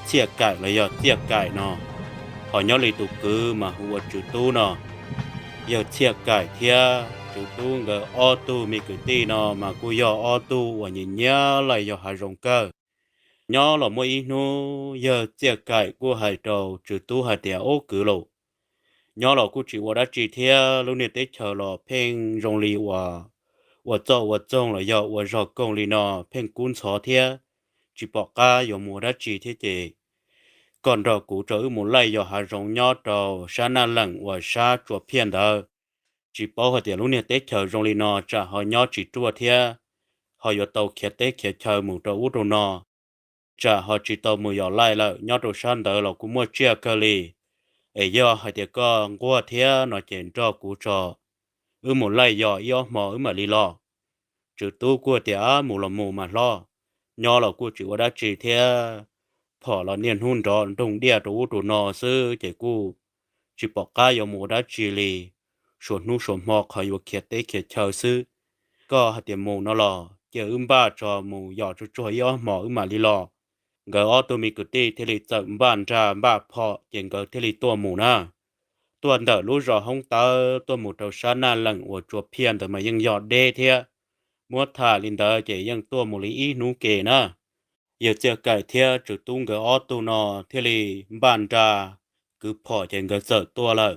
Txhiaj Kaim los yog Txiaj Kaim no, ho nyob li tus kwv mas hu ua Tswv Tub no. Yawg Txhiaj Kaim thiab Tswv Tub nkawd ob tug me kwv tij no mas kuj yog ob tug uas nyiam nyiam laij yos hav zoov kawg. Nyob los muaj ib hnub yawg Txiaj Kaim kuj hais rau Tswv Tub hais tias, Ub kwv lauj, nyob los kuj tsis ua dab tsi thiab, lub niag teb chaws los pheej zoo li uas ua txoj ua txoog los yog ua zog koog li no, pheej kub ntxhov thiab, tsis pom qab yuav mus ua dab tsi thiab ces koj nrog kuv rau wb mus laij yos hav zoov nyob rau sab Naj Leem uas sab Tsua Phiaj ntawd. Tsis paub hais tias lub niag teb chaws zoo li no tsam ho nyob tsis ruaj thiab, ho yuav tau khiav teb khiav chaw mus rau ub rau no, tsam ho tsis tau mus yos laij lawm. Nyob rau sab ntawd los kuj muaj tsiaj kawg li. Es yog hais tias koj nquag thiab no ces nrog kuv tso, wb mus laij yos ib ob hmo wb mam li los. Tswv Tub kuj tias, Ab, mus los mus mas hlob, nyob los kuj tsis ua dab tsi thiab, phom los niaj hnub nrov nroog diaj rau ub rau no xwb ces kuj tsis pom qab yuav mus ua dab tsi li, suav hnub suav hmo qhov yuav khiav teb khiav chaw xwb. Koj hais tias mus no los cia wb npaj tso mus yos tsuag tsuag ib ob hmos wb mam li los. Nkawd ob tug me kwv tij thiaj li txawm npaj nra npaj phom ces nkawd thiaj li tuaj mus na. Tuaj ntawm lub zos Hoob Tawb tuaj mus rau sab Naj Leem uas Tsua Phiaj ntawd mas yeej yog deb thiab. Muab tham li ntawd ces yeej tuaj mus li ib hnub ke na. Yawg Txiaj Kaim thiab Tswv Tub nkawd ob tug no thiaj li npaj nra kwv phom ces nkawd txawm tuaj lawm.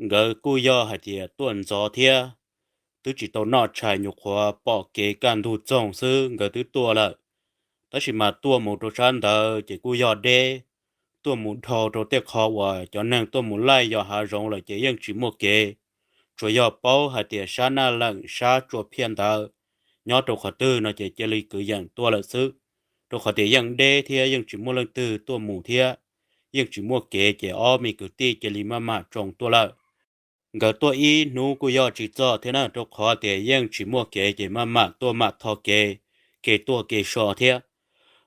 Nkawd kuj yog hais tias tuaj ntxov thiab, twb tsis tau noj tshais nyuam qhuav pom kev kaj ntug txoog xwb nkawd twb tuaj lawm. Tab sis mas tuaj mus rau sab ntawd ces kuj yog deb, tuaj mus dhau rau tej qhov uas cov neeg tuaj mus laij yos hav zoov lawm ces yeej tsis muaj kev. Tsuas yog paub hais tias sab Naj Leem sab Tsua Phiaj ntawd nyob rau qhov twg no ces cia li kwv yeem tuaj lawm xwb, rau qhov tias yeej deb thiab yeej tsis muaj leej twg tuaj mus thiab, yeej tsis muaj kev ces ob me kwv tij cia li maj mam tsoos tuaj lawm. Nkawd tuaj ib hnub kuj yog tsis txog thiab na, rau qhov tias yeej tsis muaj kev ces maj mam tuaj mam tho kev, kev tuaj kev so thiab.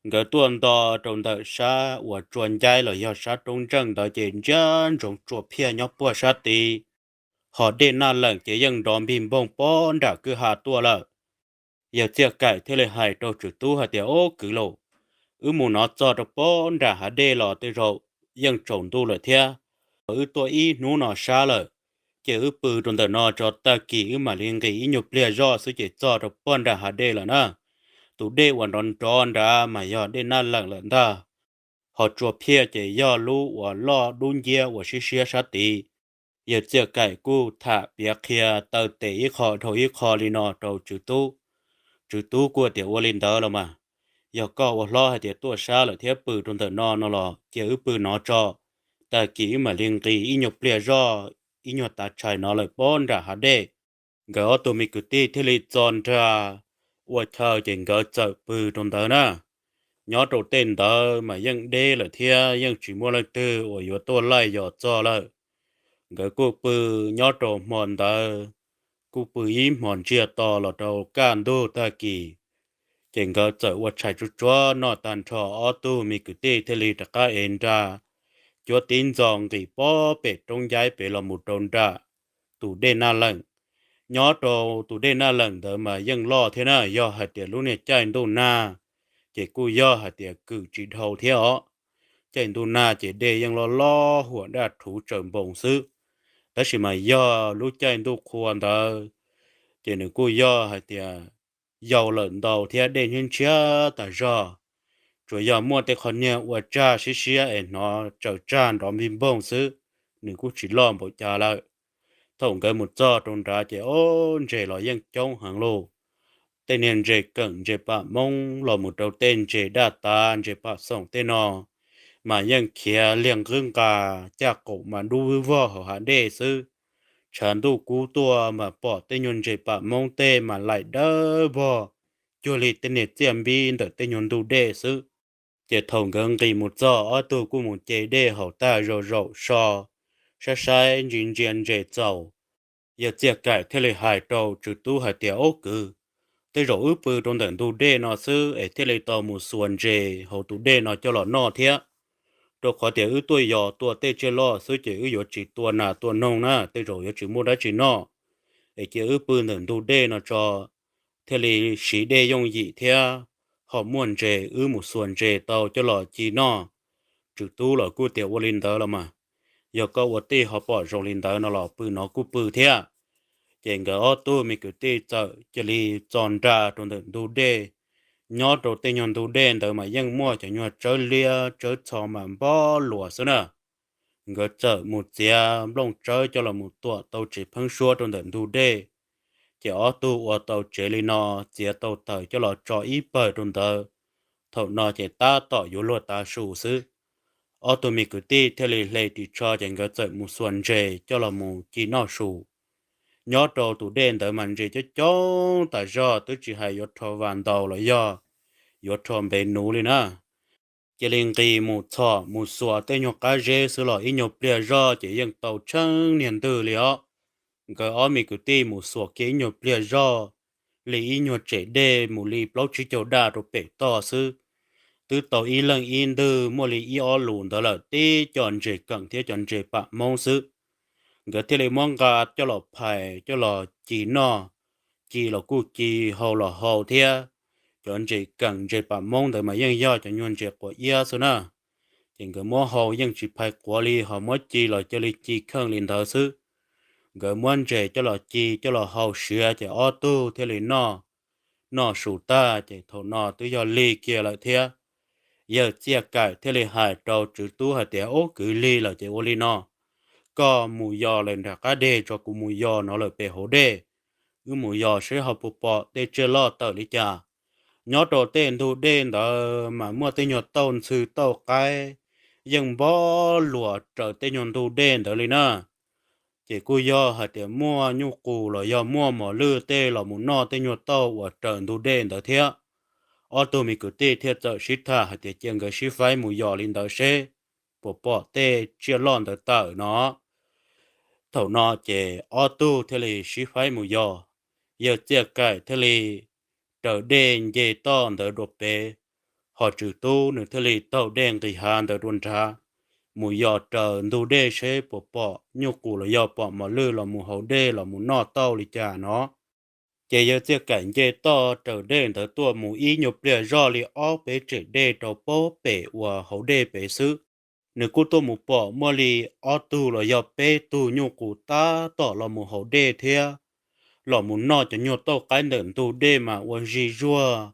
Nkawd tuaj nto rau ntawm sab uas Tsua Ncaib los yog sab Roob Ntseej ntawd ces ntsia ntsoov Tsua Phiaj nyob puag sab tid, ho dej Naj Leem ces yeej nrov npig npoog pob nram kwj ha tuaj lawm. Yawg Txiaj Kaim thiaj li hais rau Tswv Tub hais tias, Ub kwv lauj, wb mus no txog rau pob nram hav dej los tej zaum yeej tsaus ntuj lawm thiab. Wb tuaj ib hnub no sab lawm, ces wb pw rau ntawm no tso, tag kis wb mam li nqis ib nyuag pliag zoj xwb ces txog rau pob nram hav dej lawm na. Tus dej uas nrov nrov nrad mas yog dej Naj Leem lawm ntag. Ho Tsua Phiaj ces yog lub uas loj dub nciab uas siab siab sab tid. Yawg Txiaj Kaim kuj tham piav qhia taw tes ib qho dhau ib qho li no rau Tswv Tub. Tswv Tub kuj tias, Ua li ntawd los mas, yog koj ua hlob hais tias tuaj sab lawm thiab pw rau ntawm no no los cia wb pw no tso, tag kis wb mam li nqis ib nyuag pliag zoj, ib nyuag tav tshais no lawm pob nram hav dej. Nkawd ob tug me kwv tij thiaj li txo nra ua chaw ces nkawd txawm pw rau ntawd na. Nyob rau tej ntawd mas yeej deb lawm thiab yeej tsis muaj leej twg uas yuav tuaj laij yos txog lawm. Nkawd kuj pw nyob rau hmo ntawd, kuj pw ib hmos ntsiag to los rau kaj ntug tag kis, ces nkawd txawm ua tshais tsuag tsuag noj tag nrho, ob tug me kwv tij thiaj li rov qab ev nra cuab tib ntxo nqis pob pem Roob Ncaib pem los mus rau nram tus dej Naj Leem. Nyob rau tus dej Naj Leem ntawd mas yeej loj thiab na, yog hais tias lub niag caij ntuj nag ces kuj yog hais tias kwm tsis dhau thiab os. Caij ntuj nag ces dej yeej loj loj huam daj rhuv tsaws npoos xwb, tab sis mas yog lub caij ntuj qhua ntawd ces nws kuj yog hais tias yau lawm ntau thiab dej ntshiab ntshiab tas zog. Tsuas yog muaj tej qhov niag ua tsag siab siab es hnov tsaws tsag nrov npig npoog xwb, nws kuj tsis loj npaum cas lawm. Thaum nkawd mus txog rau nrad ces ob ntses los yeej coob heev lauj. Tej niag ntses keem ntses pam moob los mus rau tej ntses daj tav ntses pam xoom tej no mas yeej khiav liag nqwb nqa, caj qaum mas dub vwg vog hauv hav dej xwb. Tshav ntuj kub tuaj mas pom tej nyuag ntses pam moob tej mas laim dawb vog cuag li tej niag txiaj npib ntawm tej nyuag ntug dej xwb. Ces thaum nkawd nqis mus txog ob tug kuj mus ce dej haus tag zaum zaum so, saib saib ntsia ntsia ntses txaus. Yawg Txiaj Kaim thiaj li hais rau Tswv Tub hais tias, Ob kwv, tej zaum wb pw rau ntawm ntug dej no xwb es thiaj li tau mus xuas ntses hauv tus dej no coj los noj thiab. Rau qhov tias wb tuaj yos tua tej tsiaj loj xwb ces wb yuav tsis tua nas tua noog na, tej zaum yuav tsis muaj dab tsi noj. Es cia wb pw ntawm ntug dej no tso, thiaj li siv dej yooj yim thiab ho muaj ntses wb mus xuas ntses tau coj los ci noj. Tswv Tub los kuj tias ua li ntawd los mas, yog koj ua tij ho pom zoo li ntawd no los pw no kuj pw thiab. Ces nkawd ob tug me kwv tij txawm cia li txo nra rau ntawm ntug dej. Nyob rau tej nyuag ntug dej ntawd mas yeej muaj cov nyuag tsawb liab tsawb txho mas npob luas xwb na. Nkawd txawm mus txiav nplooj tsawb coj los mus tuam tau tsev pheeb suab rau ntawm ntug dej. Ces ob tug ua tau tsev li no, txiav tau taws coj los tso ib pawg rau ntawd. Thaum no ces tab tom yuav luag tav su xwb. Ob tug me kwv tij thiaj li hle ris tsho ces nkawd txawm mus xuas ntses coj los mus ci noj su. Nyob rau tus dej ntawd mas ntses coob coob tas zog, twb tsis hais yuav rho vas ntaus los yog yuav rho npev nuv li na. Cia li nqis mus txhom mus xuas tej nyuag qab zeb xwb los ib nyuag pliag zoj ces yeej tau tsheej niag ntwg li os. Nkawd ob me kwv tij mus xuas kiag ib nyuag pliag zoj li ib nyuag tsem dej mus li plaub tsib caug daj rau pem toj xwb, twb tau ib leeg ib ntwg muaj li ib ob lus ntawd lawm, tib co ntses keem thiab cov ntses pam hmoob xwb. Nkawd thiaj li muab nqa coj los phais coj los ci noj, ci los kuj ci, hau los hau thiab. Cov ntses keem ntses pam hmoob ntawd mas yeej yog cov nyuag ntses quav iab xwb na. Ces nkawd muab hau yeej tsis phais quav li, ho muab ci los cia li ci kheej li ntawd xwb. Nkawd muab ntses coj los ci coj los hau siav ces ob tug thiaj li noj. Noj su tag ces thaum no twb yog lig kiag lawm thiab. Yawg Txiaj Kaim thiaj li hais rau Tswv Tub hais tias, Ub, kwv, lig lawm ces ua li no, koj mus yos lawm nram qab deg tso, kuv mus yos no lawm pem hauv dej. Wb mus yos seb ho puas pom tej tsiaj loj tawm li cas. Nyob rau tej ntug dej ntawd mas muaj tej nyuag tauj ntxhw tauj qaib yeej npob luas raws tej nyuag ntug dej ntawd li na. Ces kuj yog hais tias muaj nyuj qus los yog muaj mos lwj tej los mus noj tej nyuag tauj uas raws ntug dej ntawd thiab. Ob tug me kwv tij thiaj txawm sib tham hais tias cia nkawd sib faib mus yos li ntawd seb puas pom tej tsiaj loj ntawd tawm no. Thaum no ces ob tug thiaj li sib faib mus yos. Yawg Txiaj Kaim thiaj li raws dej nce toj ntawd dua pem, ho Tswv Tub nws thiaj li taug dej nqis hav ntawd dua nrad, mus yos raws ntug dej seb puas pom nyuj qus los yog pom mos lwj los mus hauv dej los mus noj tauj li cas no. Ces Yawg Txiaj Kaim nce toj raws dej ntawd tuaj mus ib nyuag pliag zoj li ob peb tsem dej rau pem uas hauv dej pem xwb, nws kuj tuaj mus pom muaj li ob tug los yog peb tug nyuj qus tab tom los mus hauv dej thiab los mus noj cov nyuag tauj qaib ntawm ntug dej mas ua zig zuag.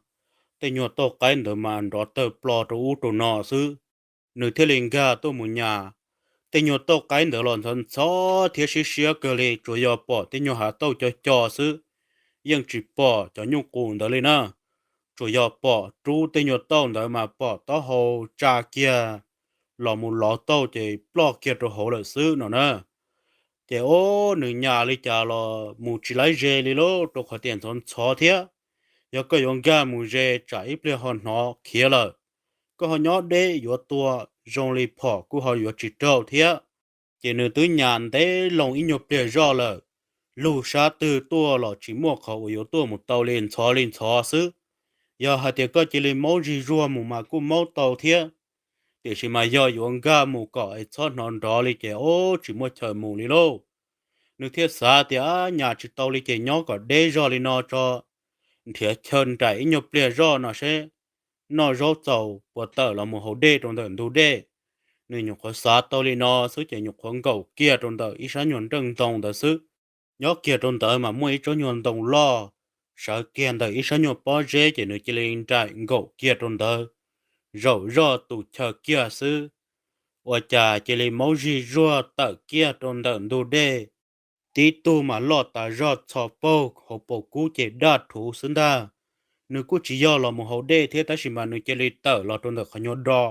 Tej nyuag tauj qaib ntawd mas nrov tawg plo rau ub rau no xwb. Nws thiaj li nkag tuaj mus nyas. Tej nyuag tauj qaib ntawd los ntxhov ntxhov thiab siab siab kawg li, tsuas yog pom tej nyuag hav tauj co co xwb, yeej tsis pom cov nyuj qus ntawd li na. Tsuas yog pom rub tej nyuag tauj ntawd mas pom taub hau tsa kiag los mus lov tauj ces ploj kiag rau hauv lawm xwb no na. Ces ob nws nyas li cas los mus tsis laib ze li lauj, rau qhov tias ntxhov ntxhov thiab. Yog koj yuav nkag mus ze tsam ib pliag ho hnov khiav lawm, koj ho nyob deb yuav tua zoo li phom kuj ho yuav tsis raug thiab. Ces nws twb nyas ntev loo ib nyuag pliag zoj lawm, lug sab twg tuaj los tsis muaj qhov uas yuav tuaj mus tau li, ntxhov li ntxhov xwb. Yog hais tias koj cia li maub zig zuag mus mas kuj maub tau thiab, tiam sis mas yog yuav nkag mus kom es txhob hnov nrov li ces ob tsis muaj chaw mus li lauj. Nws thiaj xav tias nyas tsis tau li ces nyob kom deb zog li no tso, nrhiav chaw nraim ib nyuag pliag zoj no seb noj zaub txaus puas tawm los mus hauv dej rau ntawm ntug dej. Nws nyuam qhuav xav tau li no xwb ces nyuam qhuav nkaum kiag rau ntawm ib sab nyuag nreej ntoo ntawd xwb. Nyob kiag rau ntawd mas muaj ib tsob nyuag ntoo loj sawv kiag ntawm ib sab nyuag pob zeb, ces nws cia li nraim nkaum kiag rau ntawd, zaum zoj tus chaw kiag xwb, ua cas cia li maub zig zuag tawm kiag rau ntawm ntug dej. Tib tug mas loj tas zog txho paug, hauv paus kub ces daj rhuv xwb ntag. Nws kuj tsis yog los mus hauv dej thiab, tab sis mas nws cia li tawm los rau ntawm qhov nyuag do,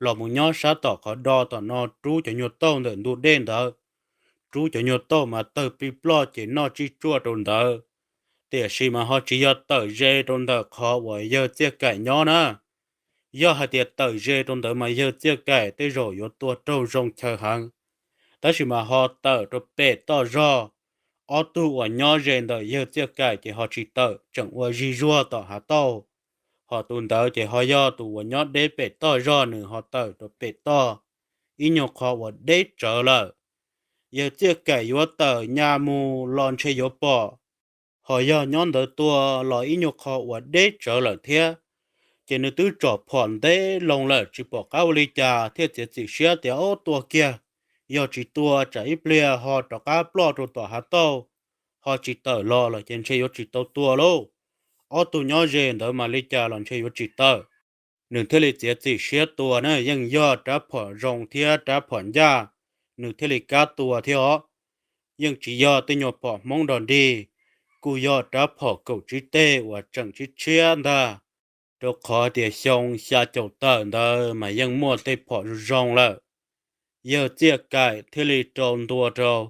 los mus nyob sab tom qhov do tom no rub cov nyuag tauj ntawm ntug dej ntawd. Rub cov nyuag tauj mas tawg plig ploj ces noj tsij tsuaj rau ntawd. Tiam sis mas ho tsis yog tawm ze rau ntawm qhov uas yawg Txiaj Kaim nyob na. Yog hais tias tawm ze rau ntawd mas yawg Txiaj Kaim tej zaum yuav tua raug zoo chaw heev. Tab sis mas ho tawm rau pem toj zog, ob tug uas nyob ze ntawm yawg Txiaj Kaim ces ho tsis tawm, tseem ua zig zuag tom hav tauj. Ho tus ntawd ces ho yog tus uas nyob deb pem toj zog, nws ho tawm rau pem toj, ib nyuag qho uas deb tsawv lawm. Yawg Txiaj Kaim yuav tawm nyas mus los ntshe yuav pom, ho yog nyob ntawd tua los ib nyuag qho uas deb tsawv lawm thiab. Ces nws twb tsom phom ntev loo lawm tsis pom qab ua li cas thiaj txiav txim siab tias ob tua kiag, yog tsis tua tsam ib pliag ho rov qab ploj rau tom hav tauj, ho tsis tawm los lawm ces ntshe yuav tsis tau tua lauj. Ob tug nyob ze ntawd mas li cas los ntshe yuav tsis tawm. Nws thiaj li txiav txim siab tua na, yeej yog rab phom zoo thiab rab phom ncaj, nws thiaj li kam tua thiab os. Yeej tsis yog tej nyuag phom Hmoob nrog dig, kuj yog rab phom kaum tsib teg uas tseem tshiab tshiab ntag. Rau qhov tias xyoo xya caum tawm ntawd mas yeej muaj tej phom zoo zoo lawm. Yawg Txiaj Kaim thiaj li rau ntua rau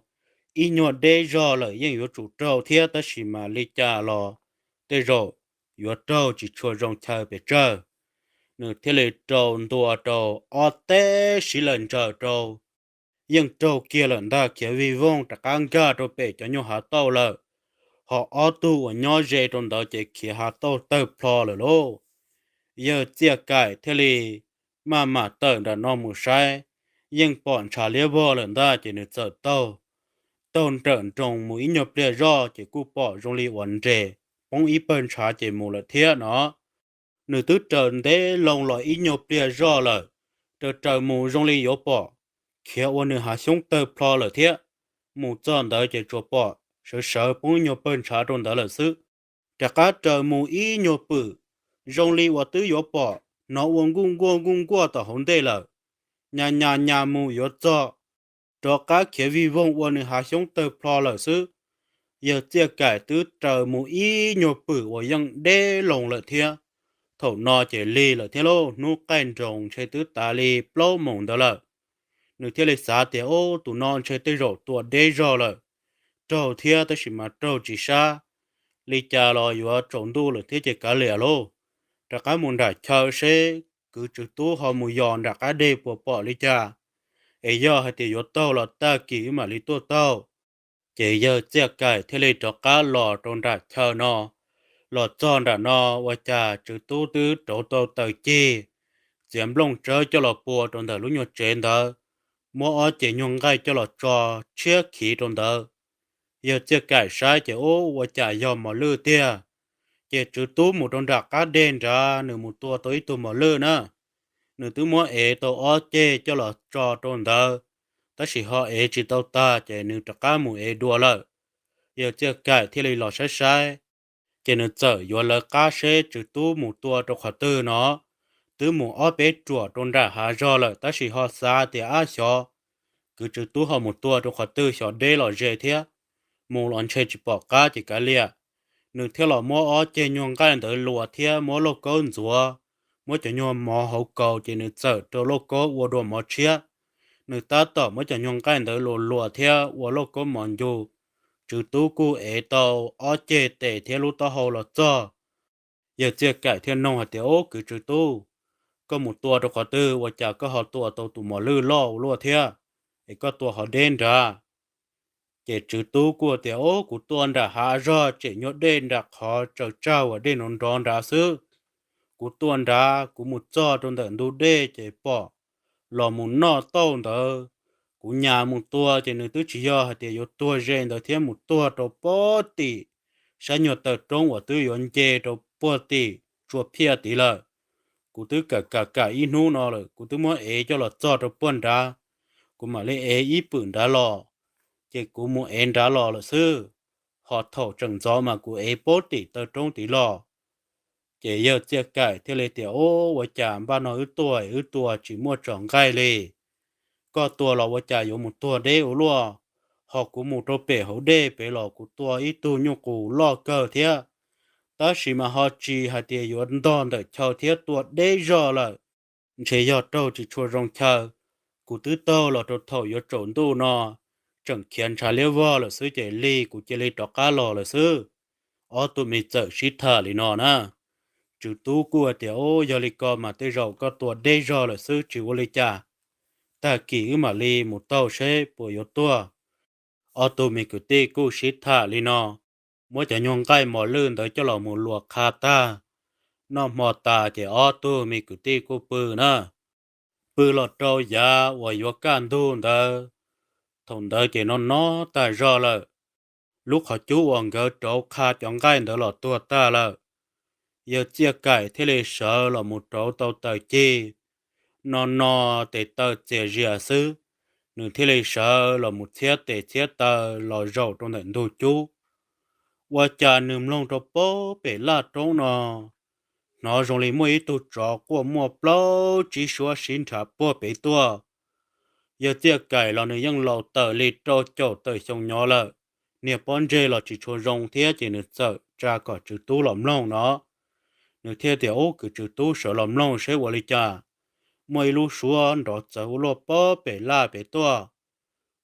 ib nyuag deb zog lawm, yeej yuav tsum raug thiab tab sis mas li cas los tej zaum yuav raug tsis tshua zoo chaw pes tsawg. Nws thiaj li rau ntua rau ob teg sib laws ntsaws rau, yeej raug kiag lawm ntag, khiav vij voog rov qab nkag rau pem cov nyuag hav tauj lawm. Ho ob tug uas nyob ze rau ntawd ces khiav hav tauj tawg plho lawm lauj. Yawg Txiaj Kaim thiaj li maj mam tawm nram no mus saib, yeej pom ntshav liab vog lawm ntag ces nws txawm taug, taug nrawm nroos mus ib nyuag pliag zoj ces kuj pom zoo li uas nres poob ib pawg ntshav ces mus lawm thiab no. Nws twb raws ntev loo los ib nyuag pliag zoj lawm, raws raws mus zoo li yuav pom, khiav ua nws hav xyoob tawg plho lawm thiab. Mus txog ntawd ces tsuas pom sawv sawv poob ib nyuag pawg ntshav rau ntawd lawm xwb. Rov qab raws mus ib nyuag pwm, zoo li uas twb yuav pom hnov ua nkuj nkuaj nkuj nkuaj tom hauv ntej lawm. Nyas nyas nyas mus yuav txog, rov qab khiav vij voog ua nws hav xyoob tawg plho lawm xwb. Yawg Txiaj Kaim twb raws mus ib nyuag pwm uas yeej deb loo lawm thiab. Thaum no ces lig lawm thiab lauj, hnub qaij nroos ntshe twb tav li plaub moos ntawd lawm. Nws thiaj li xav tias, Ub, tus no ntshe tej zaum tua deb zog lawm, raug thiab tab sis mas raug tsis sab, li cas los yuav tsaus ntuj lawm thiab ces kav liam lauj. Rov qab mus nram chaw seb kwv Tswv Tub ho mus yos nram qab deg puas pom li cas, es yog hais tias yuav taug los tag kis wb mam li tuaj taug. Ces yawg Txiaj Kaim thiaj li rov qab los rau nram chaw no. Los txog nram no ua cas Tswv Tub twb rauv tau taws cig, txiav nplooj tsawb coj los pua rau ntawm lub nyuag tsev ntawd, muab ob ceg nyuag nqaij coj los tso tshiab khiv rau ntawd. Yawg Txiaj Kaim saib ces, Ub, ua cas yog mos lwj tiag. Ces Tswv Tub mus rau nram qab deg nrad, nws mus tua tau ib tug mos lwj na. Nws twb muab ev tau ob ceg coj los tso rau ntawd, tab sis ho ev tsis tau tag ces nws rov qab mus ev dua lawm. Yawg Txiaj Kaim thiaj li los saib saib, ces nws txawm yuav lawv qab seb Tswv Tub mus tua rau qhov twg no. Twb mus ob peb ruam rau nram hav zog lawm tab sis ho xav tias ab xyov kwv Tswv Tub ho mus tua rau qhov twg, xyov deb los ze thiab, mus los ntshe tsis pom qab ces kav liam. Nws thiaj los muab ob ceg nyuag nqaij ntawd luas thiab muab lauj kaub ntxuav, muab cov nyuag mov hauv kaus ces nws txawm rau lauj kaub ua dua mov tshiab. Nws tab tom muab cov nyuag nqaij ntawd luas luas thiab ua lauj kaub mov ncu, Tswv Tub kuj ev tau ob ceg tes thiab lub taub hau los txog. Yawg Txiaj Kaim thiaj nug hais tias, Ub, kwv Tswv Tub, koj mus tua rau qhov twg ua cas koj ho tua tau tus mos lwj loj ua luaj thiab, es koj tua ho deb nrad? Ces Tswv Tub kuj tias, Ub, kuv tua nram hav zog tseem nyuag dej nram qhov tsaws tsag uas dej nrov nrov nrad xwb. Kuv tua nrad, kuv mus txog rau ntawm ntug dej ces pom los mus noj tauj ntawd. Kuv nyas mus tua ces nws twb tsis yog hais tias yuav tuag ze ntawd thiab, mus tuag rau puag tim sab nyuag taw roob uas twb yuav nce rau puag tim tsua phiaj tid lawm. Kuv twb kam kam kam ib hnub no lawm, kuv twb muab ev coj los txog rau puag nrad, kuv mam li ev ib pwm nrad los, ces kuv mus ev nrad los lawm xwb. Ho thaum tseem ntxov mas kuv ev puag tim taw roob tid los. Ces yawg Txiaj Kaim thiaj li tias, Ub, ua cas npaj no wb tuaj wb tua tsis muaj tsom nqaij li. Koj tua los ua cas yuav mus tuag deb ua luaj. Ho kuv mus rau pem hauv dej pem los kuv tua ib tug nyuj qus loj kawg thiab, tab sis mas ho tsis hais tias yuav ntog ntawm chaw thiab, tua deb zog lawm, ntshe yog raug tsis tshua zoo chaw. Kuv twb taug los rau thaum yuav tsaus ntuj no, tseem khiav ntshav liab vog lawm xwb ces lig kuv cia li rov qab los lawm xwb. Ob tug me txawm sib tham li no na. Tswv Tub kuj tias, Ub, yog li ko mas tej zaum koj tua deb zog lawm xwb tsis ua li cas, tag kis wb mam li mus taug seb puas yuav tuag. Ob tug me kwv tij kuj sib tham li no, muab cov nyuag nqaij mos lwj ntawd coj los mus luas qha tag, noj hmo tas ces ob tug me kwv tij kuj pw na. Pw los rau yav uas yuav kaj ntug ntawd, thaum ntawd ces no no tag zog lawm. Lub qhov cub uas nkawd rauv qha cov nqaij ntawd los tuag tag lawm. Yawg Txiaj Kaim thiaj li sawv los mus rauv tau taws cig, no no tes taw txias zias xwb, nws thiaj li sawv los mus txhiab tes txhiab taw los zaum rau ntawm ntug cub. Ua cas nws mloog rau pem laj roob no, hnov zoo li muaj ib tug tsov quaj muaj plaub tsib suab sib nrhav puag pem tuaj. Yawg Txiaj Kaim los nws yeej laus tawm li rau caum tawm xyoo nyob lawm, niag pob ntseg los tsis tshua zoo thiab ces nws txawm tsa kom Tswv Tub los mloog no. Nws thiaj tias, Ub, kwv Tswv Tub, sawv los mloog seb ua li cas, muaj ib lub suab nrov txawv ua luaj pem laj pem tuaj.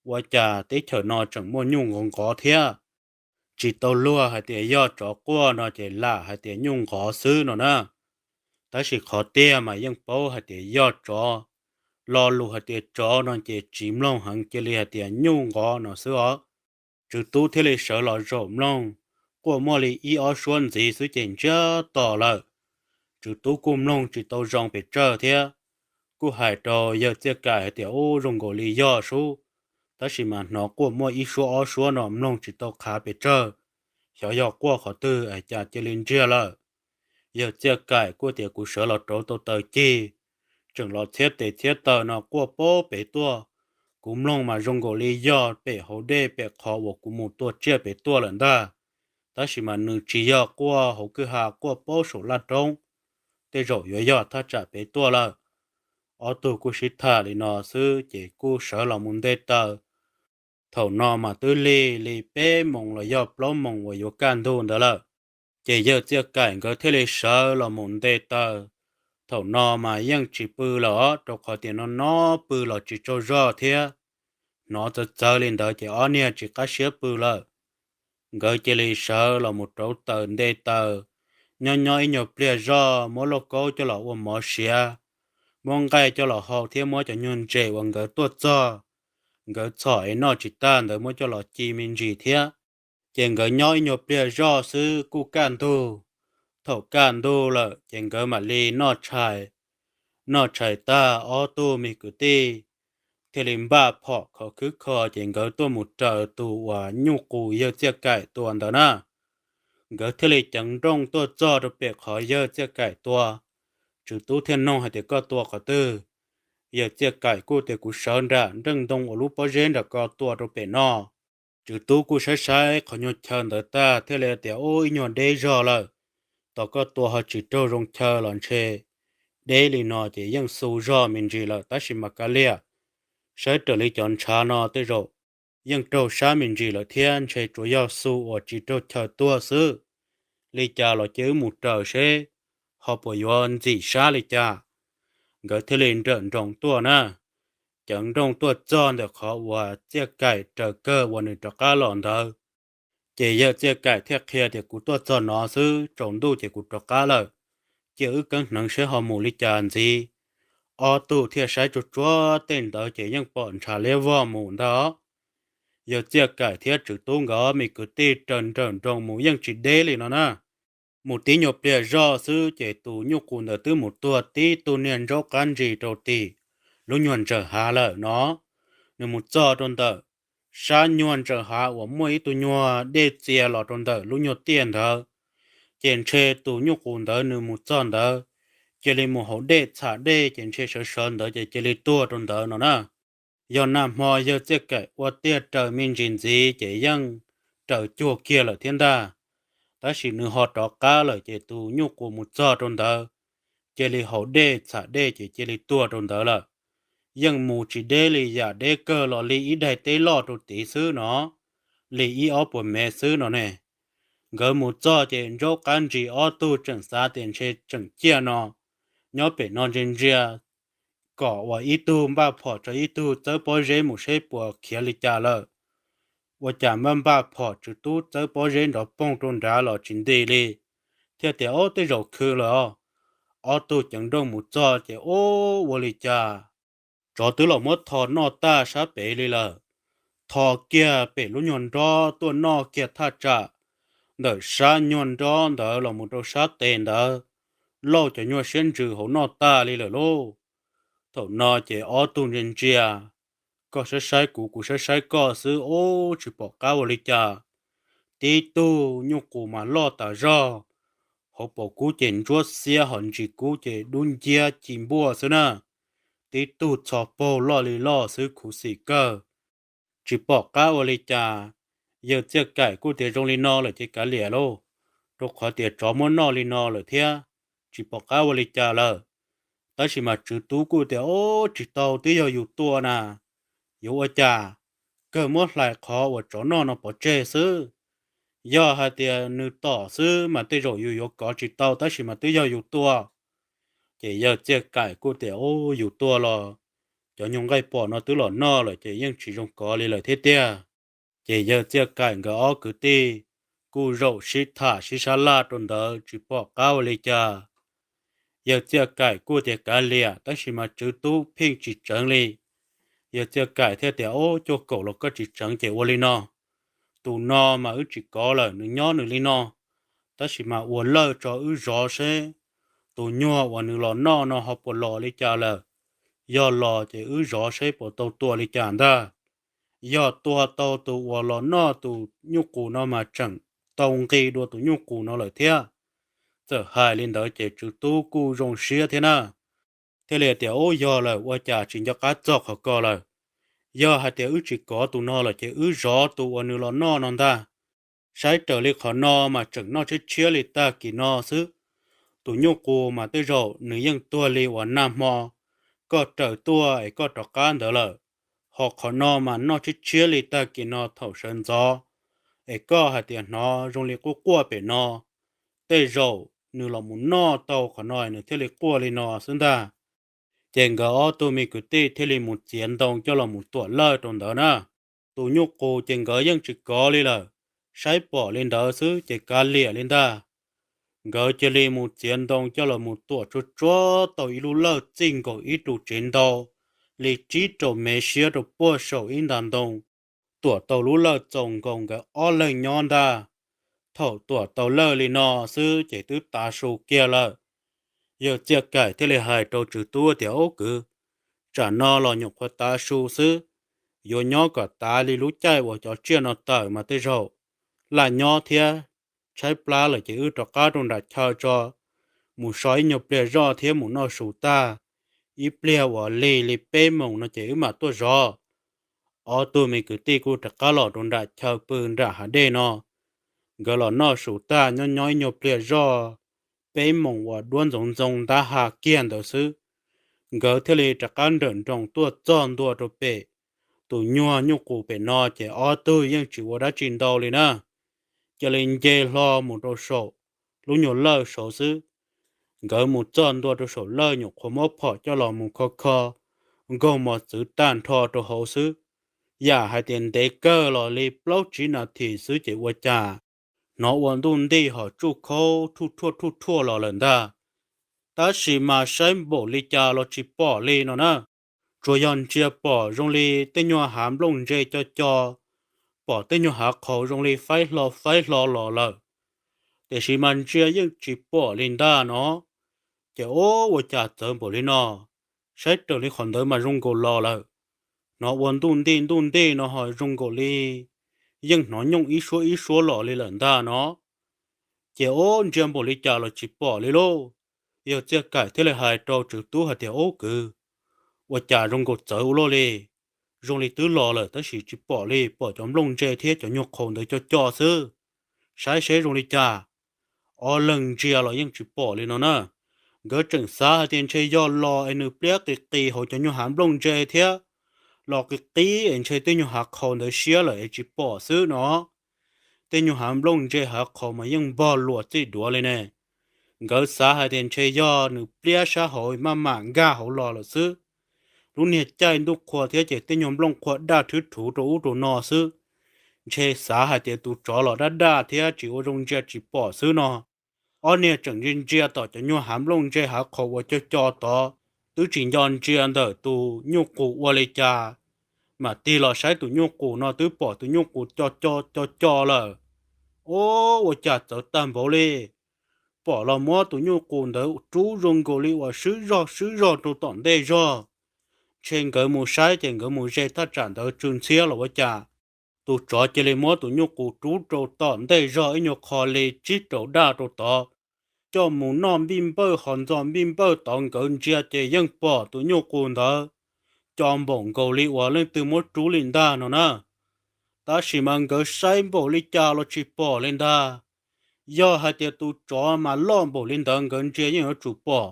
Ua cas teb chaws no tseem muaj nyuj nqov nqov thiab? Tsis tau luag hais tias yog tsov quaj no ces lam hais tias nyuj nqov xwb no na. Tab sis qhov tiag mas yeej paub hais tias yog tsov, lo lus hais tias tsov no ces tsis mloog heev, cia li hais tias nyuj nqov no xwb os. Tswv Tub thiaj li sawv los zaum mloog, quaj muaj li ib ob suab ntxiv xwb ces ntsiag to lawm. Tswv Tub kuj mloog tsis tau zoo pes tsawg thiab, kuj hais rau Yawg Txiaj Kaim hais tias, Ub, zoo nkaus li yog sub, tab sis mas hnov quaj muaj ib suab ob suab no mloog tsis tau qhav pes tsawg, xyov yog quaj qhov twg es cas cia li ntsiag lawm. Yawg Txiaj Kaim kuj tias, Kuv sawv los rauv tau taws cig, tseem los txhiab tes txhiab taw no quaj pem pem tuaj. Kuv mloog mas zoo nkaus li yog pem hauv dej pem qhov uas kuv mus tua tsiaj pem tuaj lawm ntag, tab sis mas nws tsis yog quaj hauv kwj ha, quaj pem saum laj roob, tej zaum yuav yog thaj tsam pem tuaj lawm. Ob tug kuj sib tham li no xwb ces kuj sawv los mus nte taws. Thaum no mas twb lig li peb moos los yog plaub moos uas yuav kaj ntug ntawd lawm. Ces Yawg Txiaj Kaim nkawd thiaj li sawv los mus nte taws. Thaum no mas yeej tsis pw lawm os, rau qhov tias no no pw los tsis tsaug zog thiab. Hnov txawv txawv li ntawd ces ob niag tsis qab siab pw lawm. Nkawd cia li sawv los mus rauv taws nte taws, nyob nyob ib nyuag pliag zoj muab lauj kaub coj los ua mov siav, muab nqaij coj los hau thiab muab cov nyuag ntses uas nkawd tuaj txog, nkawd txhom es noj tsis tag ntawd muab coj los ci me ntsis thiab. Ces nkawd nyob ib nyuag pliag zoj xwb kuj kaj ntug. Thaum kaj ntug lawm ces nkawd mam li noj tshais. Noj tshais tag ob tug me kwv tij thiaj li npaj phom khov khwb kho ces nkawd tuaj mus raws tus uas nyuj qus Yawg Txiaj Kaim tua ntawd na. Nkawd thiaj li ceev nrooj tuaj txog rau pem qhov Yawg Txiaj Kaim tua. Tswv Tub thiaj nug hais tias, Koj tua qhov twg? Yawg Txiaj Kaim kuj tias, Kuv sawv nram nreej ntoo uas lub pob zeb nram ko tua rau pem no. Tswv Tub kuj saib saib qhov nyuag chaw ntawd tag thiaj li tias, Ub, ib nyuag deb zog lawm. Tos koj tua ho tsis raug zoo chaw los ntshe deb li no ces yeej xu zog me ntsis lawm, tab sis mas kav liam, saib raws li cov ntshav no tej zaum yeej raug sab me ntsis lawm thiab, ntshe tsuas yog xu uas tsis raug chaw tuag xwb. Li cas los cia wb mus raws seb ho puas yuav ntxim sab li cas. Nkawd thiaj li nrawm nroos tuaj na, ceev nrooj tuaj txog ntawm qhov uas Txiaj Kaim raws kawg uas nws rov qab los ntawd. Ces Yawg Txiaj Kaim thiaj qhia tias, Kuv tuaj txog no xwb, tsaus ntuj ces kuv rov qab lawm, cia wb keeb hneev seb ho mus li cas ntxiv. Ob tug thiaj saib tsuag tsuag tej ntawd ces yeej pom ntshav liab vog mus ntag. Yawg Txiaj Kaim thiab Tswv Tub nkawd ob me kwv tij raws nrawm nroos mus yeej tsis deb li no na. Mus tib nyuag pliag zoj xwb ces tus nyuj qus ntawd twb mus tuag tib tug niag ntsaub qab ntsis rau tim lub nyuag ntsaws hav lawm no. Nws mus txog rau ntawm sab nyuag ntsaws hav uas muaj ib tug nyuag dej txia los rau ntawm lub nyuag tiaj ntawd, ces ntshe tus nyuj qus ntawd nws mus txog ntawd, cia li mus haus dej txham dej ces ntshe sawv sawv ntawd ces cia li tuag rau ntawd no na. Yog nag hmo Yawg Txiaj Kaim ua tiag raws me ntsis ntxiv ces yeej raws cuag kiag lawm thiab ntag. Tab sis nws ho rov qab lawm ces tus nyuj qus mus txog rau ntawd, cia li haus dej txham dej ces cia li tuag rau ntawd lawm. Yeej mus tsis deb li, yam deb kawg los li ib daim teb loj rau tid xwb no, li ib ob puas mev xwb no ne. Nkawd mus txog ces ntsaub qab ntsis ob tug tseem xav tias ntshe tseem ciaj no, nyob pem no ntsia ntsia, kom uas ib tug npaj phom tso ib tug txawb pob zeb mus seb puas khiav li cas lawm. Ua cas npaj npaj phom Tswv Tub txawb pob zeb nrov poog rau nrad los tsis nti li, thiaj tias, Ob, tej zaum khw lawm os. Ob tug ceev nrooj mus txog ces, Ub, ua li cas tsov twb los muab tho noj tag sab pem li lawm. Tho kiag pem lub nyuag nrob tuaj noj kiag thaj tsam ntawm sab nyuag nrob ntawd los mus rau sab tes ntawd, lauj cov nyuag siab ntsws hauv noj tag li lawm lauj. Thaum no ces ob tug ntsia ntsia, koj saib saib kuv, kuv saib saib koj xwb, ub, tsis pom qab ua li cas. Tib tug nyuj qus mas loj tas zog, qauv pom kub ces ntsuab xiab, ho ntsis kub ces dub nciab ci npuaj xwb na. Tib tug txho paug loj li loj xwb, khuv xim kawg. Tsis pom qab ua li cas, yawg Txiaj Kaim kuj tias zoo li no lawm ces kav liam lauj, rau qhov tias tsov muab noj li no lawm thiab, tsis pom qab ua li cas lawm. Tab sis mas tswv tub kuj tias, Ob, tsis tau, twb yog yus tua na, yuav ua cas, kawg muab hlais qhov uas tsov noj no pov tseg xwb. Yog hais tias nws tom xwb mas tej zaum yus yuav kov tsis tau, tab sis mas twb yog yus tua. Ces yawg Txiaj Kaim kuj tias, Ob, yus tua los cov nyuag nqaij pom no twb los noj lawm ces yeej tsis zoo kov li lawm thiab tiag. Ces yawg Txiaj Kaim nkawd ob kwv tij kuj zaum sib tham sib sab laj rau ntawd tsis pom qab ua li cas. Yawg Txiaj Kaim kuj tias kav liam, tab sis mas tswv tub pheej tsis tseev li. Yawg Txiaj Kaim thiaj tias, Ob, cuaj kaum los koj tsis tseev ces ua li no, tus no mas wb tsis kov lawm, nws nyob nws li no, tab sis mas ua lawj tso wb zov seb tus nyuag uas nws los noj no ho puas los li cas lawm. Yog los ces wb zov seb puas tau tua li cas ntag. Yog tua tau tus uas los noj tus nyuj qus no mas tseem tau nqi dua tus nyuj qus no lawm thiab. Txawm hais li ntawd ces tswv tub kuj zoo siab thiab na, thiaj li tias, Ub, yog lawm, ua cas tsis nco qab txog qhov ko lawm. Yog hais tias wb tsis kov tus no lawm ces wb zov tus uas nws los noj no ntag. Saib raws li qhov no mas tseem noj tshiab tshiab li tag kis no xwb. Tus nyuj qus mas tej zaum nws yeej tuag li uas nag hmo koj raws tuaj es koj rov qab ntawd lawm. Ho qhov no mas noj tshiab tshiab li tag kis no thaum sawv ntxov, es koj hais tias hnov zoo li quaj quaj pem no, tej zaum nws los mus noj tau qhov no nws thiaj li quaj li no xwb ntag. Ces nkawd ob tug me kwv tij thiaj li mus txiav ntoo coj los mus tuam lawj rau ntawd na. Tus nyuj qus ces nkawd yeej tsis kov li lawm, saib pom li ntawd xwb ces kav liam li ntag. Nkawd cia li mus txiav ntoo coj los mus tuam tsuag tsuag tau ib lub lawj txij nkaus ib ru tsev ntau li tsib rau mev siab rau puag saum ib nta ntoo. Tuam tau lub lawj txaus nkaus nkawd ob leeg nyob ntag. Thaum tuam tau lawj li no xwb ces twb tav su kiag lawm. Yawg Txiaj Kaim thiaj li hais rau tswv tub tias, Ub kwv, tsam no los nyuam qhuav tav su xwb, yuav nyob kom tav li lub caij uas cov tsiaj no tawm mas tej zaum laj nyob thiab. Tshaib plab lawm ces wb rov qab rau nram chaw tso, mus so ib nyuag pliag zoj thiab mus noj su tag, ib pliag uas lig li peb moos no ces wb mam tuaj zov. Ob tug me kwv tij kuj rov qab los rau nram chaw pw nram hav dej no. Nkawd los noj su tag nyob nyob ib nyuag pliag zoj, peb moos uas duab ntxoov ntxoo ntab ha kiag ntawd xwb, nkawd thiaj li rov qab nrawm nroos tuaj txog ntua rau pem tus nyuag nyuj qus pem no ces ob tug yeej tsis ua dab tsi ntau li na. Cia li nce hlo mus rau saum lub nyuag lawj saud xwb. Nkawd mus txog ntua rau saum lawj nyuam qhuav muab phom coj los mus kho kho nkaug mos txwv tag nrho rau hauv xwb. Yam hais tias ntev kawg los li plaub tsib nas this xwb ces ua cas hnov ua ntuj nti hom tsuj khaub thuj thuaj thuj thuaj los lawm ntag. Tab sis mas saib npaum li cas los tsis pom li no na. Tsuas yog ntsia pom zoo li tej nyuag hav nplooj ntse co co, pom tej nyuag hav qhaus zoo li faib hlo faib hlo los lawm, tiam sis mas ntsia yeej tsis pom li ntag no. Ces ub, ua cas txawv npaum li no, saib raws li qhov ntawd mas zoo nkaus los lawm. Hnov ua ntuj nti ntuj nti no ho zoo nkaus li yeej hnov nyooj ib suab ib suab los li lawm ntag no. Ces ub, ntsia npaum li cas los tsis pom li lauj. Yawg Txiaj Kaim thiaj li hais rau tswv tub hais tias, Ub kwv, ua cas zoo nkaus txawv ua luaj li. Zoo li twb los lawm tab sis tsis pom li, pom cov nplooj ntse thiab cov nyuag qhaus ntawd co co xwb. Saib seb zoo li cas. Ob leeg ntsia los yeej tsis pom li no na. Nkawd tseem xav hais tias ntshe yog los es nws pliab qis qis hauv cov nyuag hav nplooj ntse thiab, los qis qis es ntshe tej nyuag hav qhaus ntawd siab lawm es tsis pom xwb no. Tej nyuag hav nplooj ntse hav qhaus mas yeej npog luas txij duav li ne. Nkawd xav hais tias ntshe yog nws pliab sab hauv maj mam nkag hauv los lawm xwb. Lub niag caij ntuj qhua thiab ces tej nyuag nplooj qhua daj rhwb rhuv rau ub rau no xwb. Ntshe xav hais tias tus tsov los daj daj thiab tsis ua zoo ntsia tsis pom xwb no. Ob niag tseem ntsia ntsia tom cov nyuag hav nplooj ntse hav qhaus uas co co tod, twb tsis nco ntsia ntawm tus nyuj qus ua li cas, mam tig los saib tus nyuj qus no twb pom tus nyuj qus co co co co lawm. Ub, ua cas txawv tag npaum li. Pom los muab tus nyuj qus ntawd rub zoo nkaus li uas swb zog swb zog rau tom ntej zog. Ntshe nkawd mus saib ces nkawd mus ze thaj tsam ntawd tsw ntxhiab los ua cas, tus tsov cia li muab tus nyuj qus rub rau tom ntej zog ib nyuag qho li tsib rau daj rau tod. coj mus noj npij npawj hos ntxos npij npawj tod, nkawd ntsia ces yeej pom tus nyuj qus ntawd co npaum nkaus li uas leej twg muab rub li ntag no na. Tab sis mas nkawd saib npaum li cas los tsis pom li ntag. Yog hais tias tus tsov mas loj npaum li ntawd nkawd ntsia yeej yuav tsum pom.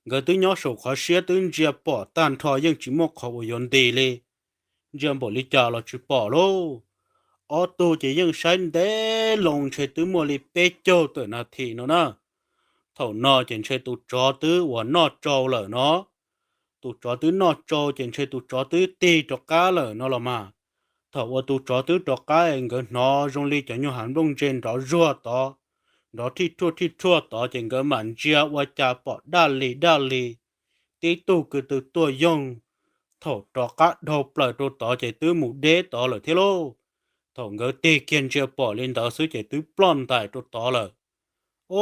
Nkawd twb nyob saum qhov siab twb ntsia pom tag nrho yeej tsis muaj qhov uas yuav nti li. Ntsia npaum li cas los tsis pom lauj. Ob tug ces yeej saib ntev loo ntshe twb muaj li peb caug tawm nas this no na. Thaum no ces ntshe tus tsov twb uas noj tsau lawm no. Tus tsov twb noj tsau ces ntshe tus tsov twb tig rov qab lawm no los mas. Thaum uas tus tsov twb rov qab nkawd hnov zoo li cov nyuag hav nplooj ntse nrov zuag tod, nrov thij rhuaj thij rhuaj tod ces nkawd mam ntsia ua cas pom daj li daj li. Tib tug ko tw tuaj yoog, thaum rov qab dhau plaws rau tod ces twb mus deb tod lawm thiab lauj. Thaum nkawd tig kiag ntsia pom li ntawd xwb ces twb ploj ntais rau tod lawm.